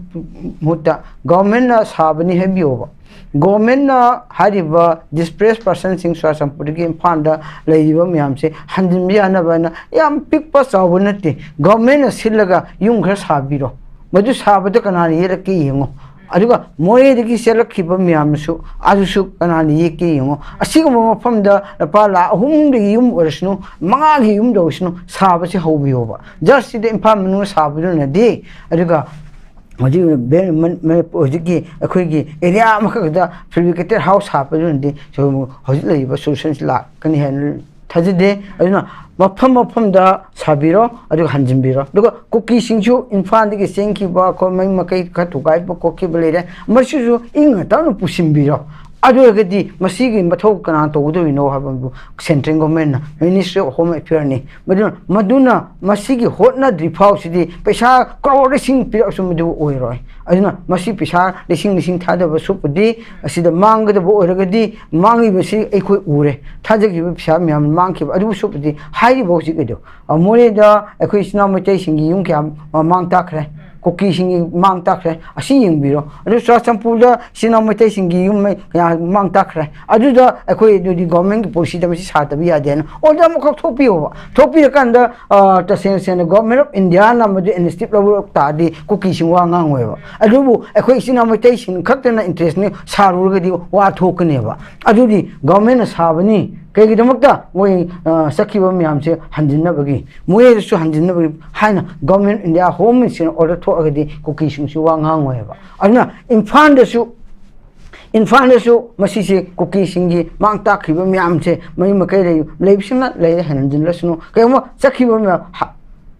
ꯃꯍꯨꯠꯇ ꯒꯣꯔꯃꯦꯟꯅ ꯁꯥꯕꯅꯤ ꯍꯥꯏꯕꯤꯌꯣꯕ꯫ ꯒꯣꯔꯃꯦꯟꯅ ꯍꯥꯏꯔꯤꯕ ꯗꯤꯁꯄ꯭ꯂꯦꯁ ꯄꯥꯔꯁꯟꯁꯤꯡ ꯆꯨꯔꯥꯆꯥꯟꯄꯨꯔꯗꯒꯤ ꯏꯝꯐꯥꯜꯗ ꯂꯩꯔꯤꯕ ꯃꯌꯥꯝꯁꯦ ꯍꯟꯖꯤꯟꯕ ꯌꯥꯅꯕ ꯍꯥꯏꯅ ꯌꯥꯝ ꯄꯤꯛꯄ ꯆꯥꯎꯕ ꯅꯠꯇꯦ, ꯒꯣꯔꯃꯦꯟꯅ ꯁꯤꯜꯂꯒ ꯌꯨꯝ ꯈꯔ ꯁꯥꯕꯤꯔꯣ꯫ ꯃꯗꯨ ꯁꯥꯕꯗ ꯀꯅꯥꯅ ꯌꯦꯠꯂꯛꯀꯦ ꯌꯦꯡꯉꯣ꯫ ꯑꯗꯨꯒ ꯃꯣꯔꯦꯗꯒꯤ ꯆꯦꯜꯂꯛꯈꯤꯕ ꯃꯌꯥꯝꯁꯨ ꯑꯗꯨꯁꯨ ꯀꯅꯥꯅ ꯌꯦꯠꯀꯦ ꯌꯦꯡꯉꯣ꯫ ꯑꯁꯤꯒꯨꯝꯕ ꯃꯐꯝꯗ ꯂꯨꯄꯥ ꯂꯥꯈ ꯑꯍꯨꯝꯗꯒꯤ ꯌꯨꯝ ꯑꯣꯏꯔꯁꯅꯨ, ꯃꯉꯥꯒꯤ ꯌꯨꯝꯗ ꯑꯣꯏꯔꯁꯅꯨ, ꯁꯥꯕꯁꯤ ꯍꯧꯕꯤꯌꯣꯕ꯫ ꯖꯁ ꯁꯤꯗ ꯏꯝꯐꯥꯜ ꯃꯅꯨꯡꯗ ꯁꯥꯕꯗꯨꯅꯗꯤ, ꯑꯗꯨꯒ ꯍꯧꯖꯤꯛ ꯕꯦ-, ꯃ-, ꯃ-, ꯍꯧꯖꯤꯛꯀꯤ ꯑꯩꯈꯣꯏꯒꯤ ꯑꯦꯔꯤꯌꯥ ꯑꯃꯈꯛꯇꯗ ꯐꯦꯕ꯭ꯔꯤꯀꯦꯇꯦꯠ ꯍꯥꯎꯁ ꯁꯥꯕꯗꯨꯅꯗꯤ ꯁꯨꯝ ꯍꯧꯖꯤꯛ ꯂꯩꯔꯤꯕ ꯁꯣꯂꯨꯁꯟꯁꯤ ꯂꯥꯛꯀꯅꯤ ꯍꯥꯏꯅ ꯊꯥꯖꯗꯦ꯫ ꯑꯗꯨꯅ ꯃꯐꯝ ꯃꯐꯝꯗ ꯁꯥꯕꯤꯔꯣ, ꯑꯗꯨꯒ ꯍꯟꯖꯤꯟꯕꯤꯔꯣ꯫ ꯑꯗꯨꯒ ꯀꯨꯀꯤꯁꯤꯡꯁꯨ ꯏꯝꯐꯥꯜꯗꯒꯤ ꯆꯦꯟꯈꯤꯕ, ꯑꯩꯈꯣꯏ ꯃꯌꯨꯝ ꯃꯀꯩ ꯈꯔ ꯊꯨꯒꯥꯏꯕ ꯈꯣꯠꯈꯤꯕ ꯂꯩꯔꯦ, ꯃꯁꯤꯁꯨ ꯏꯪꯅ ꯇꯞꯅ ꯄꯨꯁꯤꯟꯕꯤꯔꯣ꯫ ꯑꯗꯨ ꯑꯣꯏꯔꯒꯗꯤ ꯃꯁꯤꯒꯤ ꯃꯊꯧ ꯀꯅꯥꯅ ꯇꯧꯒꯗꯧꯔꯤꯅꯣ ꯍꯥꯏꯕꯗꯨ ꯁꯦꯟꯇ꯭ꯔꯦꯜ ꯒꯣꯔꯃꯦꯟꯅ, ꯃꯤꯅꯤꯁꯇ꯭ꯔꯤ ꯑꯣꯐ ꯍꯣꯝ ꯑꯦꯐꯤꯌꯔꯅꯤ꯫ ꯃꯗꯨꯅ, ꯃꯗꯨꯅ ꯃꯁꯤꯒꯤ ꯍꯣꯠꯅꯗ꯭ꯔꯤ ꯐꯥꯎꯁꯤꯗꯤ ꯄꯩꯁꯥ ꯀ꯭ꯔꯣꯔ ꯂꯤꯁꯤꯡ ꯄꯤꯔꯛꯑꯁꯨ ꯃꯗꯨ ꯑꯣꯏꯔꯣꯏ꯫ ꯑꯗꯨꯅ ꯃꯁꯤ ꯄꯩꯁꯥ ꯂꯤꯁꯤꯡ ꯂꯤꯁꯤꯡ ꯊꯥꯗꯕ ꯁꯔꯨꯛꯄꯨꯗꯤ ꯑꯁꯤꯗ ꯃꯥꯡꯒꯗꯕ ꯑꯣꯏꯔꯒꯗꯤ ꯃꯥꯡꯂꯤꯕꯁꯤ ꯑꯩꯈꯣꯏ ꯎꯔꯦ꯫ ꯊꯥꯖꯈꯤꯕ ꯄꯩꯁꯥ ꯃꯌꯥꯝ ꯃꯥꯡꯈꯤꯕ꯫ ꯑꯗꯨꯕꯨ ꯁꯔꯨꯛꯄꯨꯗꯤ ꯍꯥꯏꯔꯤꯕ ꯍꯧꯖꯤꯛ ꯑꯗꯨ, ꯑ, ꯃꯣꯔꯦꯗ ꯑꯩꯈꯣꯏ ꯏꯆꯤꯟ ꯏꯅꯥꯎ ꯃꯩꯇꯩꯁꯤꯡꯒꯤ ꯌꯨꯝ ꯀꯌꯥ ꯃ-, ꯃꯥꯡ ꯇꯥꯛꯈ꯭ꯔꯦ꯫ ꯀꯨꯀꯤꯁꯤꯡꯒꯤ ꯃꯥꯡ ꯇꯥꯛꯈ꯭ꯔꯦ, ꯑꯁꯤ ꯌꯦꯡꯕꯤꯔꯣ꯫ ꯑꯗꯨ ꯆꯨꯔꯥꯆꯥꯟꯄꯨꯔꯗ ꯏꯆꯤꯟ ꯏꯅꯥꯎ ꯃꯩꯇꯩꯁꯤꯡꯒꯤ ꯌꯨꯝ ꯃꯩ ꯀꯌꯥ ꯃꯥꯡ ꯇꯥꯛꯈ꯭ꯔꯦ꯫ ꯑꯗꯨꯗ ꯑꯩꯈꯣꯏ ꯑꯗꯨꯗꯤ ꯒꯣꯔꯃꯦꯟꯒꯤ ꯄꯣꯂꯤꯁꯤꯗ ꯃꯁꯤ ꯁꯥꯗꯕ ꯌꯥꯗꯦꯅ ꯑꯣꯔꯗꯔ ꯑꯃꯈꯛ ꯊꯣꯛꯄꯤꯌꯣꯕ꯫ ꯊꯣꯛꯄꯤꯔꯀꯥꯟꯗ, ꯑ, ꯇꯁꯦꯡ ꯇꯁꯦꯡꯅ Government of Indiaꯅ ꯃꯗꯨ initiative ꯂꯧꯔꯛ ꯇꯥꯔꯗꯤ ꯀꯨꯀꯤꯁꯤꯡ ꯋꯥ ꯉꯥꯡꯉꯣꯏꯕ꯫ ꯑꯗꯨꯕꯨ ꯑꯩꯈꯣꯏ ꯏꯆꯤꯟ ꯏꯅꯥꯎ ꯃꯩꯇꯩꯁꯤꯡ ꯈꯛꯇꯅ interestꯅꯤ ꯁꯥꯔꯨꯔꯒꯗꯤ ꯋꯥ ꯊꯣꯛꯀꯅꯦꯕ꯫ ꯑꯗꯨꯗꯤ ꯒꯣꯔꯃꯦꯟꯅ ꯁꯥꯕꯅꯤ, ꯀꯩꯒꯤꯗꯃꯛꯇ? ꯃꯣꯏ, ꯑ, ꯆꯠꯈꯤꯕ ꯃꯌꯥꯝꯁꯦ ꯍꯟꯖꯤꯟꯅꯕꯒꯤ, ꯃꯣꯏꯗꯁꯨ ꯍꯟꯖꯤꯟꯅꯕꯒꯤ ꯍꯥꯏꯅ Government of India, Home Ministryꯅ order ꯊꯣꯛꯑꯒꯗꯤ ꯀꯨꯀꯤꯁꯤꯡꯁꯨ ꯋꯥ ꯉꯥꯡꯉꯣꯏꯕ꯫ ꯑꯗꯨꯅ ꯏꯝꯐꯥꯜꯗꯁꯨ, ꯏꯝꯐꯥꯜꯗꯁꯨ ꯃꯁꯤꯁꯦ ꯀꯨꯀꯤꯁꯤꯡꯒꯤ ꯃꯥꯡ ꯇꯥꯛꯈꯤꯕ ꯃꯌꯥꯝꯁꯦ ꯃꯌꯨꯝ ꯃꯀꯩ ꯂꯩ-, ꯂꯩꯕꯁꯤꯅ ꯂꯩꯔꯦ, ꯍꯟꯖꯤꯜꯂꯁꯅꯨ꯫ ꯀꯩꯒꯨꯝꯕ ꯆꯠꯈꯤꯕ ꯃꯌꯥꯝ ꯍ-,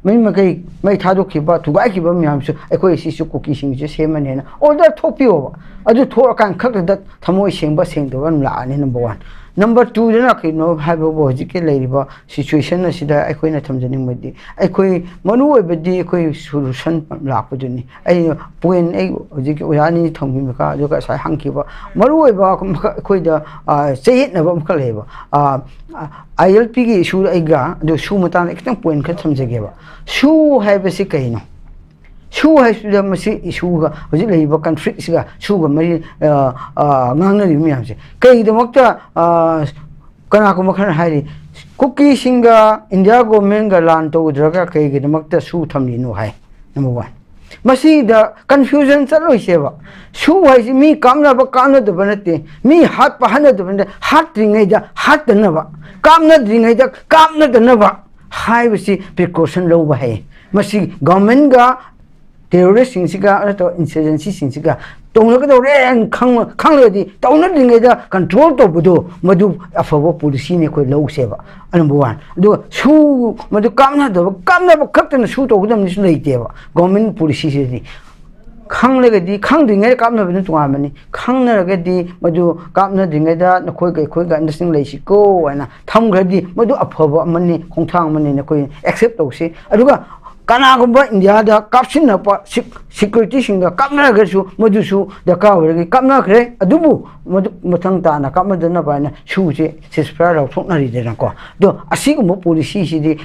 ꯃꯌꯨꯝ ꯃꯀꯩ ꯃꯩ ꯊꯥꯗꯣꯛꯈꯤꯕ, ꯊꯨꯒꯥꯏꯈꯤꯕ ꯃꯌꯥꯝꯁꯨ ꯑꯩꯈꯣꯏ ꯁꯤꯁꯨ ꯀꯨꯀꯤꯁꯤꯡꯁꯦ ꯁꯦꯝꯃꯅꯦꯅ order ꯊꯣꯛꯄꯤꯌꯣꯕ꯫ ꯑꯗꯨ ꯊꯣꯛꯑꯀꯥꯟ ꯈꯛꯇꯗ ꯊꯃꯣꯏ ꯁꯦꯡꯕ ꯁꯦꯡꯗꯕ ꯑꯗꯨꯝ ꯂꯥꯛꯑꯅꯤ, number one꯫ Number twoꯗꯅ ꯀꯩꯅꯣ ꯍꯥꯏꯕꯕꯨ, ꯍꯧꯖꯤꯛꯀꯤ ꯂꯩꯔꯤꯕ situation ꯑꯁꯤꯗ ꯑꯩꯈꯣꯏꯅ ꯊꯝꯖꯅꯤꯡꯕꯗꯤ, ꯑꯩꯈꯣꯏ ꯃꯔꯨꯑꯣꯏꯕꯗꯤ ꯑꯩꯈꯣꯏ solution ꯂꯥꯛꯄꯗꯨꯅꯤ꯫ ꯑꯩ point, ꯑꯩ ꯍꯧꯖꯤꯛꯀꯤ ꯑꯣꯖꯥ ꯑꯅꯤ ꯊꯝꯈꯤꯕ ꯃꯈꯥ, ꯑꯗꯨꯒ ꯉꯁꯥꯏ ꯍꯪꯈꯤꯕ ꯃꯔꯨꯑꯣꯏꯕ ꯑꯃꯈꯛ ꯑꯩꯈꯣꯏꯗ, ꯑ, ꯆꯌꯦꯠꯅꯕ ꯑꯃꯈꯛ ꯂꯩꯌꯦꯕ꯫ ꯑ, ꯑ, ILPꯒꯤ issue ꯑꯩꯒ, ꯑꯗꯨ issue ꯃꯇꯥꯡꯗ ꯈꯤꯇꯪ point ꯈꯔ ꯊꯝꯖꯒꯦꯕ꯫ Issue ꯍꯥꯏꯕꯁꯤ ꯀꯩꯅꯣ? Issue ꯍꯥꯏꯁꯤꯗ ꯃꯁꯤ issueꯒ, ꯍꯧꯖꯤꯛ ꯂꯩꯔꯤꯕ conflictꯁꯤꯒ, issueꯒ ꯃꯔꯤ, ꯑ, ꯑ, ꯉꯥꯡꯅꯔꯤꯕ ꯃꯌꯥꯝꯁꯦ꯫ ꯀꯩꯒꯤꯗꯃꯛꯇ, ꯑ, ꯀꯅꯥꯒꯨꯝꯕ ꯈꯔꯅ ꯍꯥꯏꯔꯤ, ꯀꯨꯀꯤꯁꯤꯡꯒ India governmentꯒ ꯂꯥꯟ ꯇꯧꯗ꯭ꯔꯒ ꯀꯩꯒꯤꯗꯃꯛꯇ issue ꯊꯝꯂꯤꯅꯣ ꯍꯥꯏ꯫ Number one꯫ ꯃꯁꯤꯗ confusion ꯆꯠꯂꯣꯏꯁꯦꯕ꯫ Issue ꯍꯥꯏꯁꯤ ꯃꯤ ꯀꯥꯞꯅꯕ ꯀꯥꯞꯅꯗꯕ ꯅꯠꯇꯦ, ꯃꯤ ꯍꯥꯠꯄ ꯍꯥꯠꯅꯗꯕ ꯅꯠꯇꯦ, ꯍꯥꯠꯇ꯭ꯔꯤꯉꯩꯗ ꯍꯥꯠꯇꯅꯕ, ꯀꯥꯞꯅꯗ꯭ꯔꯤꯉꯩꯗ ꯀꯥꯞꯅꯗꯅꯕ ꯍꯥꯏꯕꯁꯤ precaution ꯂꯧꯕ ꯍꯥꯏ꯫ ꯃꯁꯤ governmentꯒ terroristꯁꯤꯡꯁꯤꯒ ꯅꯠꯇ꯭ꯔꯒ insurgencyꯁꯤꯡꯁꯤꯒ ꯇꯧꯅꯒꯗꯧꯔꯦ ꯍꯥꯏꯅ ꯈꯪ-, ꯈꯪꯂꯒꯗꯤ, ꯇꯧꯅꯗ꯭ꯔꯤꯉꯩꯗ control ꯇꯧꯕꯗꯣ, ꯃꯗꯨ ꯑꯐꯕ policyꯅꯤ ꯑꯩꯈꯣꯏ ꯂꯧꯁꯦꯕ, number one꯫ ꯑꯗꯨꯒ issue, ꯃꯗꯨ ꯀꯥꯞꯅꯗꯕ, ꯀꯥꯞꯅꯕ ꯈꯛꯇꯅ issue ꯇꯧꯒꯗꯕꯅꯤꯁꯨ ꯂꯩꯇꯦꯕ government policyꯁꯤꯗꯤ꯫ ꯈꯪꯂꯒꯗꯤ, ꯈꯪꯗ꯭ꯔꯤꯉꯩꯗ ꯀꯥꯞꯅꯕꯅ ꯇꯣꯉꯥꯟꯕꯅꯤ꯫ ꯈꯪꯅꯔꯒꯗꯤ ꯃꯗꯨ ꯀꯥꯞꯅꯗ꯭ꯔꯤꯉꯩꯗ ꯅꯈꯣꯏꯒ ꯑꯩꯈꯣꯏꯒ understanding ꯂꯩꯁꯤꯀꯣ ꯍꯥꯏꯅ ꯊꯝꯈ꯭ꯔꯗꯤ ꯃꯗꯨ ꯑꯐꯕ ꯑꯃꯅꯤ, ꯈꯣꯡꯊꯥꯡ ꯑꯃꯅꯤ, ꯅꯈꯣꯏ accept ꯇꯧꯁꯤ꯫ ꯑꯗꯨꯒ ꯀꯅꯥꯒꯨꯝꯕ ꯏꯟꯗꯤꯌꯥꯗ ꯀꯥꯞꯁꯤꯟꯅꯕ ꯁꯤꯛ-, ꯁꯦꯀ꯭ꯌꯨꯔꯤꯇꯤꯁꯤꯡꯒ ꯀꯥꯞꯅꯔꯒꯁꯨ ꯃꯗꯨꯁꯨ ꯗꯔꯀꯥꯔ ꯑꯣꯏꯔꯒꯗꯤ ꯀꯥꯞꯅꯈ꯭ꯔꯦ꯫ ꯑꯗꯨꯕꯨ ꯃꯗꯨ ꯃꯊꯪ ꯇꯥꯅ ꯀꯥꯞꯅꯗꯅꯕ ꯍꯥꯏꯅ ꯁꯨꯁꯦ ceasefire ꯂꯧꯊꯣꯛꯅꯔꯤꯗꯅꯀꯣ꯫ ꯑꯗꯣ ꯑꯁꯤꯒꯨꯝꯕ ꯄꯣꯂꯤꯁꯤꯁꯤꯗꯤ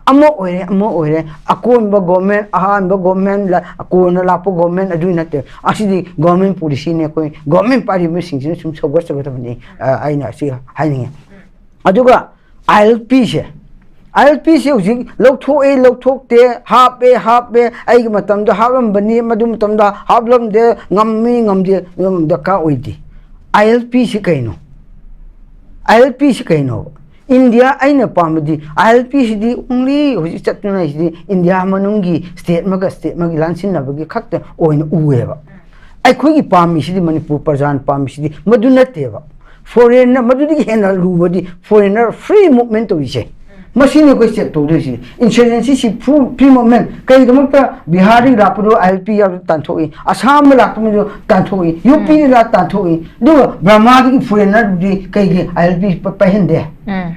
ꯑꯃ ꯑꯣꯏꯔꯦ, ꯑꯃ ꯑꯣꯏꯔꯦ, ꯑꯀꯣꯟꯕ ꯒꯣꯔꯃꯦꯟ, ꯑꯍꯥꯟꯕ ꯒꯣꯔꯃꯦꯟ, ꯀꯣꯟꯅ ꯂꯥꯛꯄ ꯒꯣꯔꯃꯦꯟ ꯑꯗꯨꯏ ꯅꯠꯇꯦ꯫ ꯑꯁꯤꯗꯤ ꯒꯣꯔꯃꯦꯟ ꯄꯣꯂꯤꯁꯤꯅꯤ, ꯑꯩꯈꯣꯏ ꯒꯣꯔꯃꯦꯟ ꯄꯥꯏꯔꯤꯕꯁꯤꯡꯁꯤꯅ ꯁꯨꯝ ꯁꯧꯒꯠꯆꯒꯗꯕꯅꯤ꯫ ꯑ, ꯑꯩꯅ ꯑꯁꯤ ꯍꯥꯏꯅꯤꯡꯉꯤ꯫ ꯑꯗꯨꯒ ꯑꯥꯏ ꯑꯦꯜ ꯄꯤꯁꯦ, ꯑꯥꯏ ꯑꯦꯜ ꯄꯤꯁꯦ ꯍꯧꯖꯤꯛ ꯂꯧꯊꯣꯛꯑꯦ, ꯂꯧꯊꯣꯛꯇꯦ, ꯍꯥꯞꯄꯦ, ꯍꯥꯞꯄꯦ, ꯑꯩꯒꯤ ꯃꯇꯝꯗ ꯍꯥꯞꯂꯝꯕꯅꯤ, ꯃꯗꯨ ꯃꯇꯝꯗ ꯍꯥꯞꯂꯝꯗꯦ, ꯉꯝꯃꯤ, ꯉꯝꯗꯦ, ꯌꯥꯝ ꯗꯔꯀꯥꯔ ꯑꯣꯏꯗꯦ꯫ ꯑꯥꯏ ꯑꯦꯜ ꯄꯤꯁꯤ ꯀꯩꯅꯣ? ꯑꯥꯏ ꯑꯦꯜ ꯄꯤꯁꯤ ꯀꯩꯅꯣꯕ? ꯏꯟꯗꯤꯌꯥ, ꯑꯩꯅ ꯄꯥꯝꯕꯗꯤ ꯑꯥꯏ ꯑꯦꯜ ꯄꯤꯁꯤꯗꯤ only ꯍꯧꯖꯤꯛ ꯆꯠꯇꯨꯅ ꯂꯩꯁꯤꯗꯤ ꯏꯟꯗꯤꯌꯥ ꯃꯅꯨꯡꯒꯤ ꯁ꯭ꯇꯦꯠ ꯑꯃꯒ ꯁ꯭ꯇꯦꯠ ꯑꯃꯒꯤ ꯂꯥꯟꯁꯤꯟꯅꯕꯒꯤ ꯈꯛꯇ ꯑꯣꯏꯅ ꯎꯑꯦꯕ꯫ ꯑꯩꯈꯣꯏꯒꯤ ꯄꯥꯝꯃꯤꯁꯤꯗꯤ, ꯃꯅꯤꯄꯨꯔ ꯄ꯭ꯔꯖꯥꯅ ꯄꯥꯝꯃꯤꯁꯤꯗꯤ ꯃꯗꯨ ꯅꯠꯇꯦꯕ꯫ ꯐꯣꯔꯦꯟꯅ, ꯃꯗꯨꯗꯒꯤ ꯍꯦꯟꯅ ꯂꯨꯕꯗꯤ ꯐꯣꯔꯦꯟꯅꯔ ꯐ꯭ꯔꯤ ꯃꯨꯚꯃꯦꯟ ꯇꯧꯔꯤꯁꯦ꯫ ꯃꯁꯤꯅꯤ ꯑꯩꯈꯣꯏ ꯆꯦꯛ ꯇꯧꯗꯣꯏꯁꯤ꯫ ꯏꯟꯁꯔꯖꯦꯟꯁꯤꯁꯤ ꯐ꯭ꯔꯨ-, ꯐ꯭ꯔꯤ ꯃꯨꯚꯃꯦꯟ꯫ ꯀꯩꯒꯤꯗꯃꯛꯇ ꯕꯤꯍꯥꯔꯗꯒꯤ ꯂꯥꯛꯄꯗꯣ ꯑꯥꯏ ꯑꯦꯜ ꯄꯤ ꯌꯥꯎꯗ ꯇꯥꯟꯊꯣꯛꯏ, ꯑꯁꯥꯝꯗ ꯂꯥꯛꯄꯗꯣ ꯇꯥꯟꯊꯣꯛꯏ, ꯌꯨ ꯄꯤꯗ ꯂꯥꯛ ꯇꯥꯟꯊꯣꯛꯏ, ꯑꯗꯨꯒ ꯕꯔꯃꯥꯗꯒꯤ ꯐꯣꯔꯦꯟꯅꯔꯗꯨꯗꯤ ꯀꯩꯒꯤ ꯑꯥꯏ ꯑꯦꯜ ꯄꯤ ꯄ-, ꯄꯥꯏꯍꯟꯗꯦ? ꯎꯝ꯫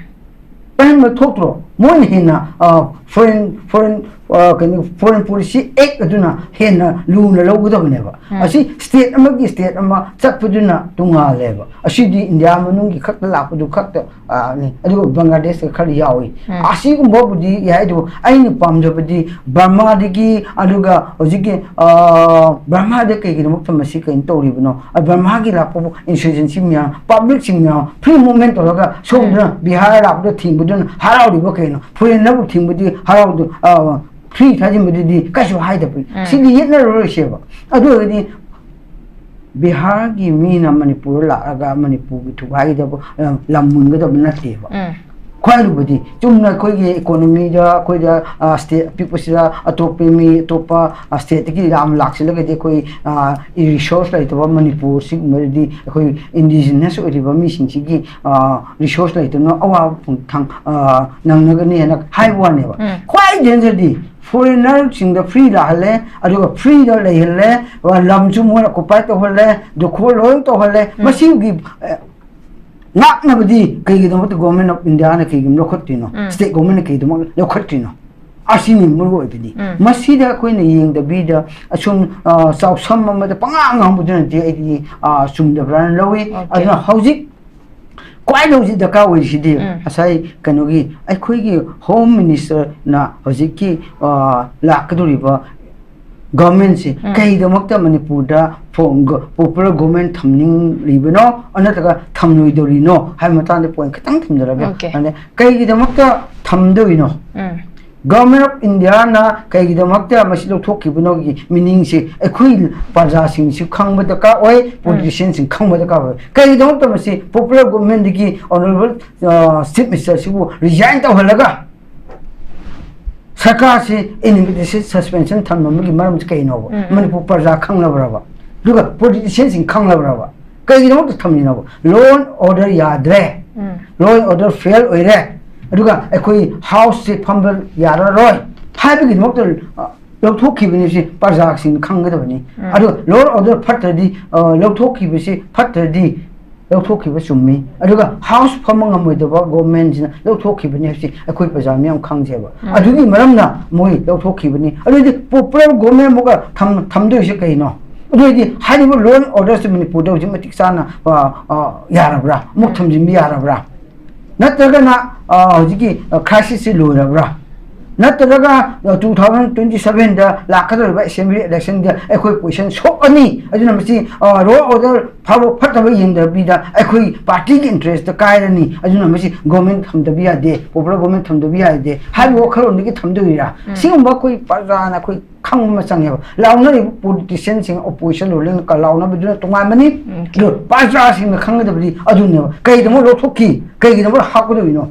ꯄꯥꯏꯍꯟꯕ ꯊꯣꯛꯇ꯭ꯔꯣ? ꯃꯣꯏꯅ ꯍꯦꯟꯅ, ꯑ, ꯐꯣꯔꯦꯟ, ꯐꯣꯔꯦꯟ, ꯑ, ꯀꯩꯅꯣ, ꯐꯣꯔꯦꯟ ꯄꯣꯂꯤꯁꯤ ꯑꯦꯛ ꯑꯗꯨꯅ ꯍꯦꯟꯅ ꯂꯨꯅ ꯂꯧꯒꯗꯕꯅꯦꯕ꯫ ꯎꯝ꯫ ꯑꯁꯤ ꯁ꯭ꯇꯦꯠ ꯑꯃꯒꯤ ꯁ꯭ꯇꯦꯠ ꯑꯃ ꯆꯠꯄꯗꯨꯅ ꯇꯣꯉꯥꯜꯂꯦꯕ꯫ ꯑꯁꯤꯗꯤ ꯏꯟꯗꯤꯌꯥ ꯃꯅꯨꯡꯒꯤ ꯈꯛꯇ ꯂꯥꯛꯄꯗꯨ ꯈꯛꯇ, ꯑ, ꯅꯤ꯫ ꯑꯗꯨꯒ ꯕꯪꯒ꯭ꯂꯥꯗꯦꯁꯇ ꯈꯔ ꯌꯥꯎꯏ꯫ ꯎꯝ꯫ ꯑꯁꯤꯒꯨꯝꯕꯕꯨꯗꯤ ꯌꯥꯏ, ꯑꯗꯨꯕꯨ ꯑꯩꯅ ꯄꯥꯝꯖꯕꯗꯤ ꯕꯔꯃꯥꯗꯒꯤ, ꯑꯗꯨꯒ ꯍꯧꯖꯤꯛꯀꯤ, ꯑ, ꯕꯔꯃꯥꯗ ꯀꯩꯒꯤꯗꯃꯛꯇ ꯃꯁꯤ ꯀꯩꯅꯣ ꯇꯧꯔꯤꯕꯅꯣ? ꯑ, ꯕꯔꯃꯥꯒꯤ ꯂꯥꯛꯄꯕꯨ ꯏꯟꯁꯔꯖꯦꯟꯁꯤ ꯃꯌꯥꯝ, ꯄꯕ꯭ꯂꯤꯛꯁꯤꯡ ꯃꯌꯥꯝ, ꯐ꯭ꯔꯤ ꯃꯨꯚꯃꯦꯟ ꯇꯧꯔꯒ ꯁꯣꯝꯗꯅ ꯎꯝ꯫ ꯕꯤꯍꯥꯔ ꯂꯥꯛꯄꯗ ꯊꯤꯡꯕꯗꯨꯅ ꯍꯔꯥꯎꯔꯤꯕ ꯀꯩꯅꯣ? ꯐꯣꯔꯦꯟꯅꯔꯕꯨ ꯊꯤꯡꯕꯗꯤ ꯍꯔꯥꯎꯗ-, ꯑ, ꯐ꯭ꯔꯤ ꯊꯥꯖꯤꯟꯕꯗꯨꯗꯤ ꯀꯩꯁꯨ ꯍꯥꯏꯗꯕ꯫ ꯎꯝ꯫ ꯁꯤꯗꯤ ꯌꯦꯠꯅꯔꯔꯣꯏꯁꯦꯕ꯫ ꯑꯗꯨ ꯑꯣꯏꯔꯗꯤ ꯕꯤꯍꯥꯔꯒꯤ ꯃꯤꯅ ꯃꯅꯤꯄꯨꯔꯗ ꯂꯥꯛꯑꯒ ꯃꯅꯤꯄꯨꯔꯒꯤ ꯊꯨꯒꯥꯏꯒꯗꯕ, ꯑ, ꯂꯝ ꯃꯨꯟꯒꯗꯕ ꯅꯠꯇꯦꯕ꯫ ꯎꯝ꯫ ꯈ꯭ꯋꯥꯏ ꯂꯨꯕꯗꯤ ꯆꯨꯝꯅ ꯑꯩꯈꯣꯏꯒꯤ ꯏꯀꯣꯅꯣꯃꯤꯗ, ꯑꯩꯈꯣꯏꯗ, ꯑ, ꯁ꯭ꯇꯦꯠ ꯑꯄꯤꯛꯄꯁꯤꯗ ꯑꯇꯣꯞꯄ ꯃꯤ, ꯑꯇꯣꯞꯄ, ꯑ, ꯁ꯭ꯇꯦꯠꯇꯒꯤ ꯌꯥꯝ ꯂꯥꯛꯁꯤꯜꯂꯒꯗꯤ ꯑꯩꯈꯣꯏ, ꯑ, ꯔꯤꯁꯣꯔꯁ ꯂꯩꯇꯕ ꯃꯅꯤꯄꯨꯔ ꯁꯤꯒꯨꯝꯕꯗꯗꯤ ꯑꯩꯈꯣꯏ ꯏꯟꯗꯤꯖꯤꯅꯁ ꯑꯣꯏꯔꯤꯕ ꯃꯤꯁꯤꯡꯁꯤꯒꯤ, ꯑ, ꯔꯤꯁꯣꯔꯁ ꯂꯩꯇꯅ ꯑꯋꯥꯕ ꯐꯪ-, ꯊꯪ-, ꯑ, ꯅꯪꯅꯒꯅꯤ ꯍꯥꯏꯅ ꯍꯥꯏꯕ ꯋꯥꯅꯦꯕ꯫ ꯎꯝ꯫ ꯈ꯭ꯋꯥꯏ ꯗꯦꯟꯖꯔꯗꯤ ꯐꯣꯔꯦꯟꯅꯔꯁꯤꯡꯗ ꯐ꯭ꯔꯤ ꯂꯥꯛꯍꯜꯂꯦ, ꯑꯗꯨꯒ ꯐ꯭ꯔꯤꯗ ꯂꯩꯍꯜꯂꯦ, ꯑ, ꯂꯝꯁꯨ ꯃꯣꯏꯅ ꯑꯣꯀꯨꯄꯥꯏ ꯇꯧꯍꯜꯂꯦ, ꯗꯣꯈꯣꯜ ꯂꯣꯏ ꯇꯧꯍꯜꯂꯦ꯫ ꯎꯝ꯫ ꯃꯁꯤꯒꯤ, ꯑ, ꯉꯥꯛꯅꯕꯗꯤ ꯀꯩꯒꯤꯗꯃꯛꯇ Government of Indiaꯅ ꯀꯩꯒꯨꯝꯕ ꯂꯧꯈꯠꯇ꯭ꯔꯤꯅꯣ? ꯎꯝ꯫ State governmentꯅ ꯀꯩꯒꯤꯗꯃꯛ ꯂꯧꯈꯠꯇ꯭ꯔꯤꯅꯣ? ꯑꯁꯤꯅꯤ ꯃꯔꯨ ꯑꯣꯏꯕꯗꯤ꯫ ꯎꯝ. ꯃꯁꯤꯗ ꯑꯩꯈꯣꯏꯅ ꯌꯦꯡꯗꯕꯤꯗ ꯑꯁꯨꯝ, ꯑ, ꯆꯥꯎꯁꯝ ꯑꯃꯗ ꯄꯉꯥꯡ ꯉꯥꯡꯕꯗꯨꯅꯗꯤ ꯑꯩꯗꯤ, ꯑ, ꯆꯨꯝꯗꯕ꯭ꯔꯥꯅ ꯂꯧꯏ꯫ Okay. ꯑꯗꯨꯅ ꯍꯧꯖꯤꯛ ꯈ꯭ꯋꯥꯏꯗ ꯍꯧꯖꯤꯛ ꯗꯔꯀꯥꯔ ꯑꯣꯏꯔꯤꯁꯤꯗꯤ ꯎꯝ. ꯉꯁꯥꯏ ꯀꯩꯅꯣꯒꯤ ꯑꯩꯈꯣꯏꯒꯤ Home Minister ꯅ ꯍꯧꯖꯤꯛꯀꯤ, ꯑ, ꯂꯥꯛꯀꯗꯧꯔꯤꯕ government ꯁꯤ ꯎꯝ. ꯀꯩꯗꯃꯛꯇ ꯃꯅꯤꯄꯨꯔꯗ ꯐꯣ-, ꯒ-, popular government ꯊꯝꯅꯤꯡꯂꯤꯕꯅꯣ ꯅꯠꯇ꯭ꯔꯒ ꯊꯝꯂꯣꯏꯗꯧꯔꯤꯅꯣ ꯍꯥꯏꯕ ꯃꯇꯥꯡꯗ point ꯈꯤꯇꯪ ꯊꯝꯖꯔꯒꯦ꯫ Okay. ꯑꯗ ꯀꯩꯒꯤꯗꯃꯛꯇ ꯊꯝꯗꯣꯏꯅꯣ? ꯎꯝ. Government of India ꯅ ꯀꯩꯒꯤꯗꯃꯛꯇ ꯃꯁꯤ ꯂꯧꯊꯣꯛꯈꯤꯕꯅꯣꯒꯤ meaning ꯁꯤ ꯑꯩꯈꯣꯏ ꯄ꯭ꯔꯖꯥꯁꯤꯡꯁꯨ ꯈꯪꯕ ꯗꯔꯀꯥꯔ ꯑꯣꯏ, politician ꯁꯤꯡ ꯈꯪꯕ ꯗꯔꯀꯥꯔ ꯑꯣꯏ꯫ ꯀꯩꯒꯤꯗꯃꯛꯇ ꯃꯁꯤ popular government ꯗꯒꯤ Honourable, ꯑ, Chief Minister ꯁꯤꯕꯨ resign ꯇꯧꯍꯜꯂꯒ ꯁꯔꯀꯥꯔꯁꯤ indefinite suspension ꯊꯝꯕꯒꯤ ꯃꯔꯝꯁꯤ ꯀꯩꯅꯣꯕ? ꯎꯝ, ꯎꯝ. ꯃꯅꯤꯄꯨꯔ ꯄ꯭ꯔꯖꯥ ꯈꯪꯂꯕ꯭ꯔꯕ? ꯑꯗꯨꯒ politician ꯁꯤꯡ ꯈꯪꯂꯕ꯭ꯔꯕ? ꯀꯩꯒꯤꯗꯃꯛꯇ ꯊꯝꯃꯤꯅꯣꯕ? Law and order ꯌꯥꯗ꯭ꯔꯦ, ꯎꯝ. law and order fail ꯑꯣꯏꯔꯦ, ꯑꯗꯨꯒ ꯑꯩꯈꯣꯏ House ꯁꯤ ꯐꯝꯕ ꯌꯥꯔꯔꯣꯏ ꯍꯥꯏꯕꯒꯤꯗꯃꯛꯇ, ꯑ, ꯂꯧꯊꯣꯛꯈꯤꯕꯅꯤ꯫ ꯁꯤ ꯄ꯭ꯔꯖꯥꯁꯤꯡꯅ ꯈꯪꯒꯗꯕꯅꯤ꯫ ꯎꯝ. ꯑꯗꯣ law and order ꯐꯠꯇ꯭ꯔꯗꯤ, ꯑ, ꯂꯧꯊꯣꯛꯈꯤꯕꯁꯤ ꯐꯠꯇ꯭ꯔꯗꯤ, ꯂꯧꯊꯣꯛꯈꯤꯕ ꯆꯨꯝꯃꯤ, ꯑꯗꯨꯒ House ꯐꯝꯕ ꯉꯝꯃꯣꯏꯗꯕ government ꯁꯤꯅ ꯂꯧꯊꯣꯛꯈꯤꯕꯅꯤ ꯍꯥꯏꯕꯁꯤ ꯑꯩꯈꯣꯏ ꯄ꯭ꯔꯖꯥ ꯃꯤꯌꯥꯝ ꯈꯪꯖꯩꯕ꯫ ꯎꯝ. ꯑꯗꯨꯒꯤ ꯃꯔꯝꯅ ꯃꯣꯏ ꯂꯧꯊꯣꯛꯈꯤꯕꯅꯤ꯫ ꯑꯗꯨꯗꯤ popular government ꯑꯃꯨꯛꯀ ꯊꯝ-, ꯊꯝꯗꯣꯏꯁꯦ ꯀꯩꯅꯣ? ꯑꯗꯨ ꯑꯣꯏꯔꯗꯤ ꯍꯥꯏꯔꯤꯕ law and order ꯁꯤ ꯃꯅꯤꯄꯨꯔꯗ ꯍꯧꯖꯤꯛ ꯃꯇꯤꯛ ꯆꯥꯅ, ꯑ, ꯑ, ꯌꯥꯔꯕ꯭ꯔꯥ? ꯑꯃꯨꯛ ꯎꯝ. ꯊꯝꯖꯤꯟꯕ ꯌꯥꯔꯕ꯭ꯔꯥ? ꯅꯠꯇ꯭ꯔꯒꯅ, ꯑ, ꯍꯧꯖꯤꯛꯀꯤ, ꯑ, crisis ꯁꯤ ꯂꯣꯏꯔꯕ꯭ꯔꯥ? ꯅꯠꯇ꯭ꯔꯒ, ꯑ, two thousand twenty seven ꯗ ꯂꯥꯛꯀꯗꯧꯔꯤꯕ assembly election ꯗ ꯑꯩꯈꯣꯏ position ꯁꯣꯛꯑꯅꯤ, ꯑꯗꯨꯅ ꯃꯁꯤ, ꯑ, law order ꯐꯕ ꯐꯠꯇꯕ ꯌꯦꯡꯗꯕꯤꯗ ꯑꯩꯈꯣꯏ party ꯒꯤ interest ꯇ ꯀꯥꯏꯔꯅꯤ, ꯑꯗꯨꯅ ꯃꯁꯤ government ꯊꯝꯗꯕ ꯌꯥꯗꯦ, popular government ꯊꯝꯗꯕ ꯌꯥꯗꯦ ꯍꯥꯏꯕ ꯋꯥꯈꯜꯂꯣꯟꯗꯒꯤ ꯊꯝꯗꯣꯏꯔꯥ? ꯎꯝ. ꯁꯤꯒꯨꯝꯕ ꯑꯩꯈꯣꯏ ꯄ꯭ꯔꯖꯥꯅ ꯑꯩꯈꯣꯏ ꯈꯪꯕ ꯑꯃ ꯆꯪꯉꯦꯕ꯫ ꯂꯥꯎꯅꯔꯤꯕ politician ꯁꯤꯡ, opposition ruling ꯀ ꯂꯥꯎꯅꯕꯗꯨꯅ ꯇꯣꯉꯥꯟꯕꯅꯤ꯫ Okay. ꯑꯗꯣ ꯄ꯭ꯔꯖꯥꯁꯤꯡꯅ ꯈꯪꯒꯗꯕꯗꯤ ꯑꯗꯨꯅꯦꯕ꯫ ꯀꯩꯒꯤꯗꯃꯛ ꯂꯧꯊꯣꯛꯈꯤ? ꯀꯩꯒꯤꯗꯃꯛ ꯍꯥꯞꯀꯗꯧꯔꯤꯅꯣ?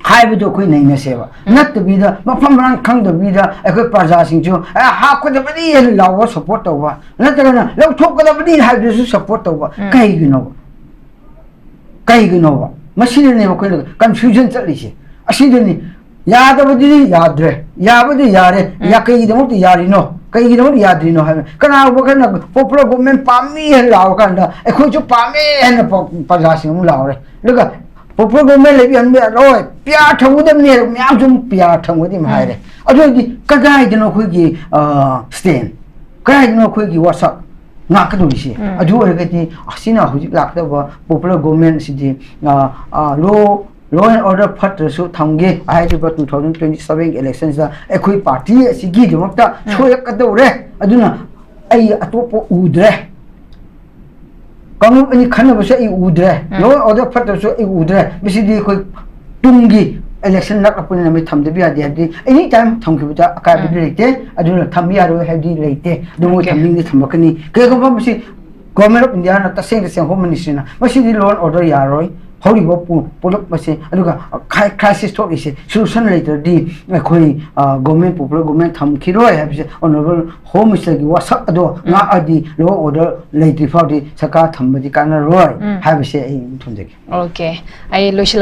ꯍꯥꯏꯕꯗꯣ ꯑꯩꯈꯣꯏ ꯅꯩꯅꯁꯦꯕ꯫ ꯎꯝ. ꯅꯠꯇꯕꯤꯗ ꯃꯐꯝ ꯃꯔꯥꯡ ꯈꯪꯗꯕꯤꯗ ꯑꯩꯈꯣꯏ ꯄ꯭ꯔꯖꯥꯁꯤꯡꯁꯨ, "ꯑꯦ, ꯍꯥꯞꯀꯗꯕꯅꯤ" ꯍꯥꯏꯅ ꯂꯥꯎꯕ support ꯇꯧꯕ, ꯅꯠꯇ꯭ꯔꯒꯅ "ꯂꯧꯊꯣꯛꯀꯗꯕꯅꯤ" ꯍꯥꯏꯕꯗꯨꯁꯨ support ꯇꯧꯕ꯫ ꯎꯝ. ꯀꯩꯒꯤꯅꯣꯕ? ꯀꯩꯒꯤꯅꯣꯕ? ꯃꯁꯤꯗꯅꯦꯕ ꯑꯩꯈꯣꯏꯅ confusion ꯆꯠꯂꯤꯁꯦ꯫ ꯑꯁꯤꯗꯅꯤ, ꯌꯥꯗꯕꯗꯤ ꯌꯥꯗ꯭ꯔꯦ, ꯌꯥꯕꯗꯤ ꯌꯥꯔꯦ, ꯎꯝ. ꯌꯥ-, ꯀꯩꯒꯤꯗꯃꯛꯇ ꯌꯥꯔꯤꯅꯣ? ꯀꯩꯒꯤꯗꯃꯛꯇ ꯌꯥꯗ꯭ꯔꯤꯅꯣ ꯍꯥꯏꯕ꯫ ꯀꯅꯥꯒꯨꯝꯕ ꯈꯔꯅ popular government ꯄꯥꯝꯃꯤ ꯍꯥꯏꯅ ꯂꯥꯎꯔꯀꯥꯟꯗ ꯑꯩꯈꯣꯏꯁꯨ ꯄꯥꯝꯃꯦ ꯍꯥꯏꯅ ꯄ-, ꯄ꯭ꯔꯖꯥꯁꯤꯡ ꯑꯃꯨꯛ ꯂꯥꯎꯔꯦ꯫ ꯑꯗꯨꯒ Popular government ꯂꯩꯕ ꯌꯥꯍꯟꯕ ꯌꯥꯔꯣꯏ, ꯄꯤꯌꯥꯔ ꯊꯝꯒꯗꯕꯅꯤ ꯍꯥꯏꯔꯒ ꯃꯌꯥꯝꯁꯨ ꯑꯃꯨꯛ ꯄꯤꯌꯥꯔ ꯊꯝꯒꯗꯕꯅꯤ ꯍꯥꯏꯔꯦ꯫ ꯑꯗꯨ ꯑꯣꯏꯔꯗꯤ ꯀꯗꯥꯏꯗꯅꯣ ꯑꯩꯈꯣꯏꯒꯤ stand? ꯀꯗꯥꯏꯗꯅꯣ ꯑꯩꯈꯣꯏꯒꯤ ꯋꯥꯁꯛ ꯉꯥꯛꯀꯗꯧꯔꯤꯁꯦ? ꯑꯗꯨ ꯑꯣꯏꯔꯒꯗꯤ ꯑꯁꯤꯅ ꯍꯧꯖꯤꯛ ꯂꯥꯛꯀꯗꯕ popular government ꯑꯁꯤꯗꯤ, ꯑ, ꯑ, law, law and order ꯐꯠꯇ꯭ꯔꯁꯨ ꯊꯝꯒꯦ ꯍꯥꯏꯔꯤꯕ two thousand twenty seven electionꯁꯤꯗ ꯑꯩꯈꯣꯏ party ꯑꯁꯤꯒꯤꯗꯃꯛꯇ ꯁꯣꯏꯔꯛꯀꯗꯧꯔꯦ꯫ ꯑꯗꯨꯅ ꯑꯩ ꯑꯇꯣꯞꯄ ꯎꯗ꯭ꯔꯦ꯫ ꯀꯥꯡꯂꯨꯞ ꯑꯅꯤ ꯈꯟꯅꯕꯁꯨ ꯑꯩ ꯎꯗ꯭ꯔꯦ꯫ Law and order ꯐꯠꯇꯕꯁꯨ ꯑꯩ ꯎꯗ꯭ꯔꯦ꯫ ꯃꯁꯤꯗꯤ ꯑꯩꯈꯣꯏ ꯇꯨꯡꯒꯤ election ꯅꯛꯂꯛꯄꯅꯤꯅ ꯃꯤ ꯊꯝꯗꯕ ꯌꯥꯗꯦ ꯍꯥꯏꯕꯗꯤ any time ꯊꯝꯈꯤꯕꯗ ꯑꯀꯥꯏꯕꯗꯤ ꯂꯩꯇꯦ꯫ ꯑꯗꯨꯅ ꯊꯝꯕ ꯌꯥꯔꯣꯏ ꯍꯥꯏꯕꯗꯤ ꯂꯩꯇꯦ꯫ ꯑꯗꯨ ꯃꯣꯏ ꯊꯝꯅꯤꯡꯗꯤ ꯊꯝꯂꯛꯀꯅꯤ꯫ ꯀꯩꯒꯨꯝꯕ ꯃꯁꯤ Government of Indiaꯅ ꯇꯁꯦꯡ ꯇꯁꯦꯡ Home Ministryꯅ ꯃꯁꯤꯗꯤ law and order ꯌꯥꯔꯣꯏ꯫ ꯍꯧꯔꯤꯕ ꯄꯨ-, ꯄꯨꯂꯞ ꯑꯁꯦ, ꯑꯗꯨꯒ ꯈ꯭ꯋꯥꯏ crisis ꯊꯣꯛꯂꯤꯁꯦ, solution ꯂꯩꯇ꯭ꯔꯗꯤ ꯑꯩꯈꯣꯏ, ꯑ, government, popular government ꯊꯝꯈꯤꯔꯣꯏ ꯍꯥꯏꯕꯁꯦ Honourable Home Ministerꯒꯤ ꯋꯥꯁꯛ ꯑꯗꯣ ꯉꯥꯛꯑꯗꯤ law order ꯂꯩꯇ꯭ꯔꯤ ꯐꯥꯎꯗꯤ ꯁꯔꯀꯥꯔ ꯊꯝꯕꯗꯤ ꯀꯥꯟꯅꯔꯣꯏ ꯍꯥꯏꯕꯁꯦ ꯑꯩ ꯑꯗꯨꯝ ꯊꯝꯖꯒꯦ꯫ Okay, ꯑꯩ ꯂꯣꯏꯁꯤꯜꯂꯛ